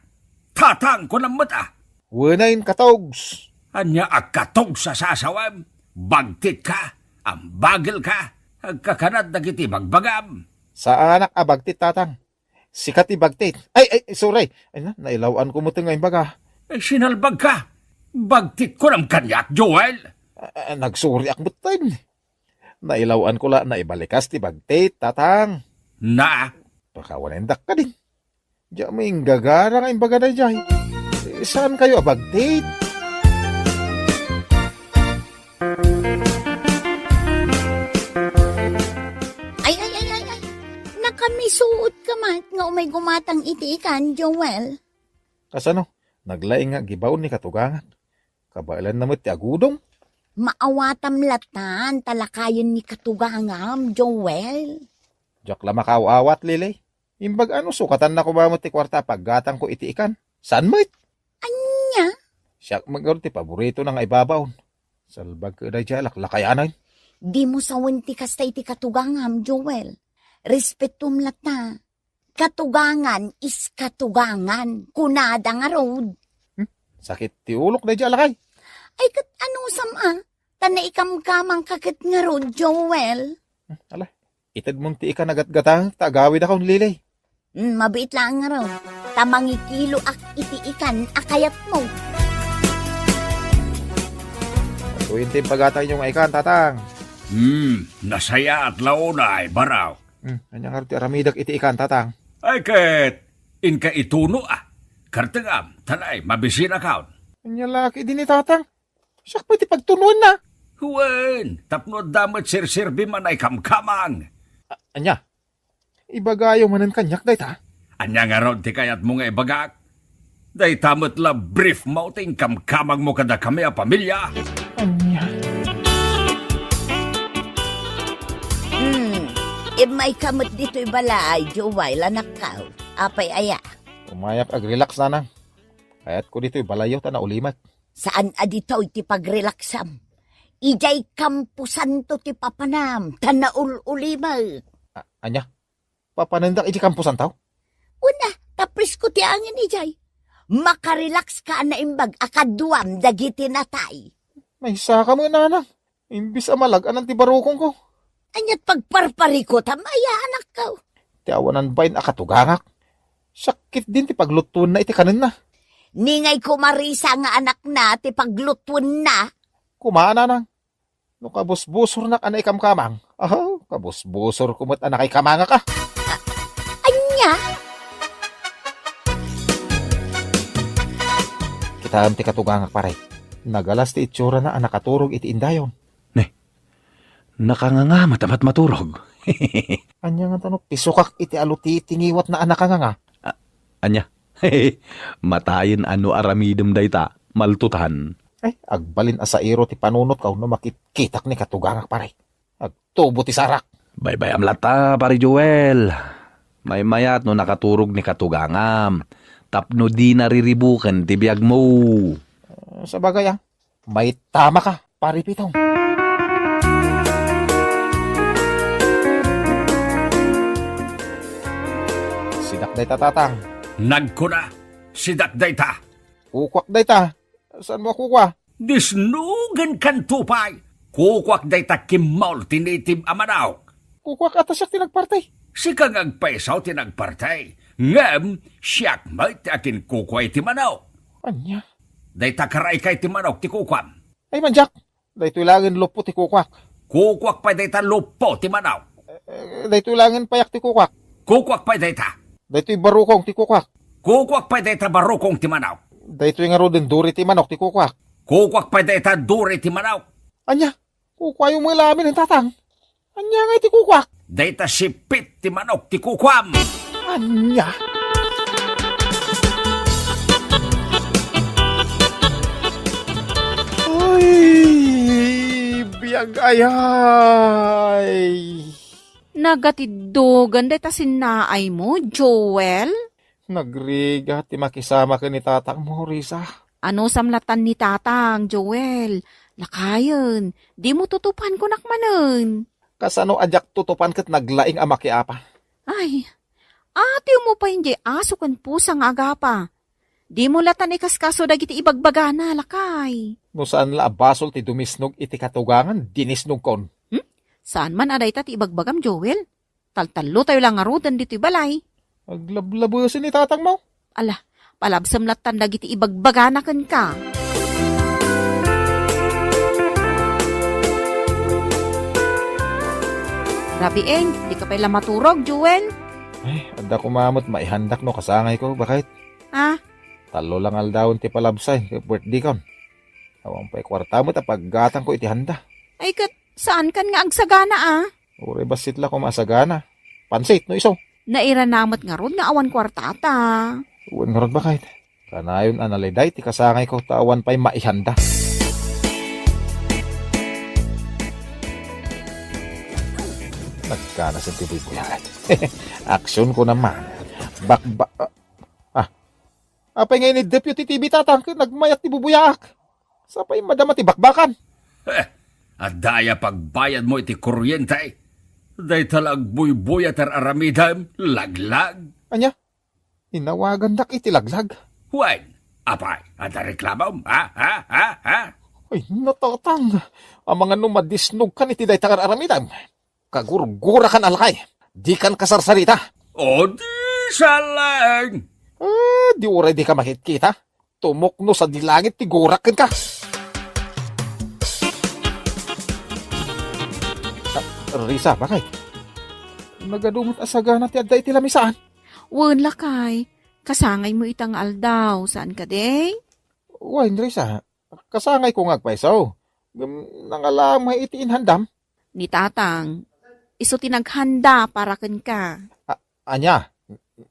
Tatang kunam met a. Wen, katogs. Ania a katogs a sasawem? Bagtitka, ambagelka, agkakanat dagiti bagbagam. Saanak a bagtit, Tatang. Sika ti bagtit. Ay, ay, sorry. Ay, na, nailaw-anko met nga imbaga. Ay, sinalbagka. Bagtit kunam kaniak, Joel. Ah, ah, nagsoriak met. Nailaw-anko la, naibalikas ti bagtit, Tatang. Na? Pakawanendak kadin. Diak met inggagara nga imbaga daydiay. Eh, saankayo a bagtit? Ay, ay, ay, ay, ay. Nakamisuot ka met nga umay gumatang iti ikan, Joel. Kasano? Naglaing nga agibaon ni katugangan. Kabaelanna met ti agudong. Maawatam lattan, ta lakayen ni katugangam, Joel. Diak la makaaw-awat, Lily. Imbag ano, sukatanna koma met ti kuarta a paggatangko iti ikan. Saan met? Ania? Siak met ngarud ti paboritona nga ibabaon. Salbag ket daydiay a laklakayanen. Dimo sawen ti kasta iti katugangam, Joel. Respetom latta. Katugangan is katugangan. Kunada ngarud. Hmm? Sakit ti ulok daydiay a lakay. Ay, ket anusam a? Ta naikamkamangka ket ngarud, Joel. Hmm, ala, itedmon ti ikan a gatgatangek ta agawidakon, Lily. Hmm, mabiit laeng ngarud. Ta mangikiloak iti ikan a kayatmo. Atoyen ti impagatangyo nga ikan, Tatang. Hmm, nasayaat la unay, baro. Hmm, ania ngarud ti aramidek iti ikan, Tatang? Ay, ket inka ituno a. Kartengam, ta nay, mabisinakon. Ania la ketdi ni Tatang? Siak pay ti pagtunoenna. Wen, tapno adda met serserbim a naikamkamang. A-, ania? Ibagayo manen kaniak dayta? Ania ngarud ti kayatmo nga ibagak? Dayta met la brief mo ti inkamkamangmo kadakami a pamilia. Ania? Hmm, immayka met ditoy balay, Joel, anakko. Apay aya? Umayak agrelax, nanang. Kayatko ditoy balayyo ta naulimek. Saan a ditoy ti pagrelaksam? Idiay kamposanto ti papanam, ta naul-ulimek. A-, ania? Papanendak iti kamposanto? Una, ta presko ti angin idiay. Makarelax ka a naimbag a kaduam dagiti natay. Maysaka met, nanang. Imbes a malag-anan ti barukongko. Ania't pagparparikutam aya, anakko? Ti awanan bain a katugangak. Siak ketdin ti paglutuenna iti kanenna. Ningay ko, Marisa, nga anakna ti paglutuenna. Kumaa, nanang. No kabusbusornak a naikamkamang, aha, kabusbusorko met a nakaikamangak a. Ania? Kitaem ti katugangak, pare. Nagalas ti itsurana a nakaturog iti indayon. Ne, nakanganga met a matmaturog. Ania ngata no pisokak iti alu ti tingiwatna a nakanganga? A-, ania? Matayen a no aramidem dayta, maltutan. Ay, agbalin a sairo ti panunotko no makitkitak ni katugangak, pare. Agtubo ti sarak. Baybayam latta, Pare Joel. Maymayat no nakaturog ni katugangam tapno dina riribuken ti biagmo. Ah, sabagay, ah. Maitamaka, Pare Pitong. Sidak dayta, Tatang. Nagkuna, sidak dayta. Kukuak dayta. Saanmo a kukua? Disnogenkanto pay. Kukuak dayta kimmol ti native a manok. Kukuak a ta siak ti nagparti. Sika nga agpayso ti nagparti. Ngem siak met ti aginkukua iti manok. Ania? Dayta karaika iti manok ti kukuam. Ay, mandiak. Daytoy laengen luppo ti kukuak. Kukuak pay dayta luppo ti manok. Eh, daytoy laengen payak ti kukuak. Kukuak pay dayta. Daytoy barukong ti kukuak. Kukuak pay dayta barukong ti manok. Daytoy ngaruden duri ti manok ti kukuak. Kukuak pay dayta duri ti manok. Ania? Kukuayo met la amin, Tatang. Ania ngay ti kukuak? Dayta sipit ti manok ti kukuam. Ania? Ay, biag ayay. Nagatiddogan dayta sinnaaymo, Joel? Nagrigat ti makisama ken ni tatangmo, Risa. Anusam latan ni tatang, Joel? Lakayen, dimo tutupan kunak manen. Kasano a diak tutupan ket naglaing a makiapa? Ay, atiwmo pay diay aso ken pusa nga agapa. Dimo latan ikaskaso dagiti ibagbagana, lakay. No saan la a basol ti dumisnog iti katugangan, dinisnogkon. Hmm? Saan man a dayta ti ibagbagam, Joel? Taltallotayo la ngaruden ditoy balay. Aglablabesen ni tatangmo. Ala, palabsem latan dagiti ibagbagana kenka. Rabiin, dika pay la maturog, Joel. Ay, adda koma met maihandak no kasangayko, baket. Ah? Tallo lang aldawen ti palabsay, ket birthday kon. Awan pay kuarta met a paggatangko iti handa. Ay, ket saankan nga agsagana, ah? Uray bassit la koma a sagana. Pansit, no isu. Nairana met ngarud nga awan kuartata. Wen ngarud, baket. Kanayon a naliday ti kasangayko ta awan pay maihanda. Nagkanasen ti buybuyaak. Aksyon ko naman. Bakba-, ah. Apay nga iniddepyo ti T V, tatang, ket nagmayat ti bubuyaak? Sapay madama ti bakbakan. Heh, adda aya pagbayadmo iti kuryente? Dayta la agbuybuya ti ar-aramidem, laglag. Ania? Inawagandak iti laglag? Wen, apay, adda reklamom? Ha? Ha? Ha? Ha? Ay, natatang. Amangan no madisnogkan iti dayta nga ar-aramidem. Kagurgurakan a lakay. Dikan kasarsarita. O di, saleng! Ah, di uray dika makitkita. Tumukno sadi langit ti gurak kenka. Ah, Risa, baket? Nagadu met a sagana ti adda iti lamisaan? Wen, lakay. Kasangaymo ita nga aldaw, saan kadi? Wen, Risa. Kasangayko nga agpayso. Ngem nangalaam nga iti inhandam. Ni Tatang, isu ti naghanda para kenka. A-, ania?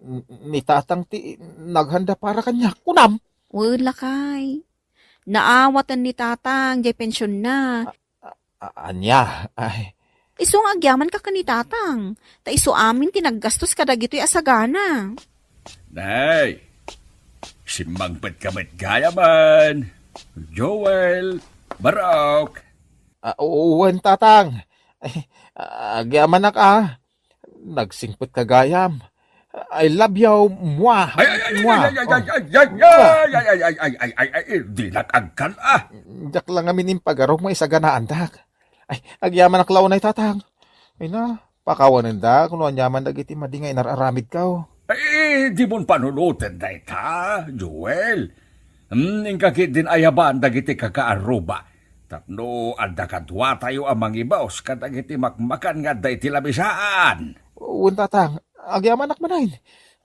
N-, ni Tatang ti naghanda para kaniak, kunam? Wen, lakay. Naawaten ni Tatang jay pensionna. A-, ania? Ay. Isu nga agyamanka ken ni Tatang, ta isu amin ti naggastos kadagitoy a sagana. Nay, simmangpetka met gayamen. Joel, Barok. Ah, wen, Tatang. Ay, agyamanak, ah. Nagsingpetka gayam. I love you, mwah. Ay, ay, ay, Mwah. ay, ay, ay, Oh. ay, ay, Mwah. ay, ay, ay, ay, ay, ay, ay, ay, ay, dinak agkan, ah. Diak la ngamin impagarup nga isaganaandak. Ay, agyamanak la unay, Tatang. Ay na, pakawanendak no aniaman dagiti madi nga inar-aramidko. Ay, dimon panunoten dayta, Joel. Hmm, inka ketdin ayaban dagiti kakaarruba. Tapno adda kaduatayo a mangibaos kadagiti makmakan nga adda iti lamisaan. Wen, Tatang, agyamanak manen.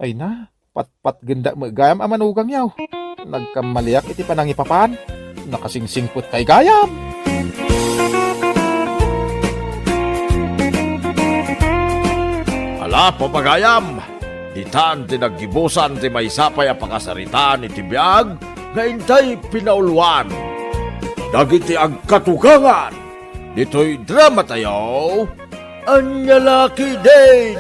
Ay na, patpatgendak met gayam a manugangyo. Nagkammaliak iti panangipapan. Nakasingsingpetkay gayam. Ala, papagayam, ditan ti naggibusan ti maysa pay a pakasaritaan iti biag nga intay pinauluan. Dagiti agkatugangan ditoy dramatayo, Ania La Ketdin.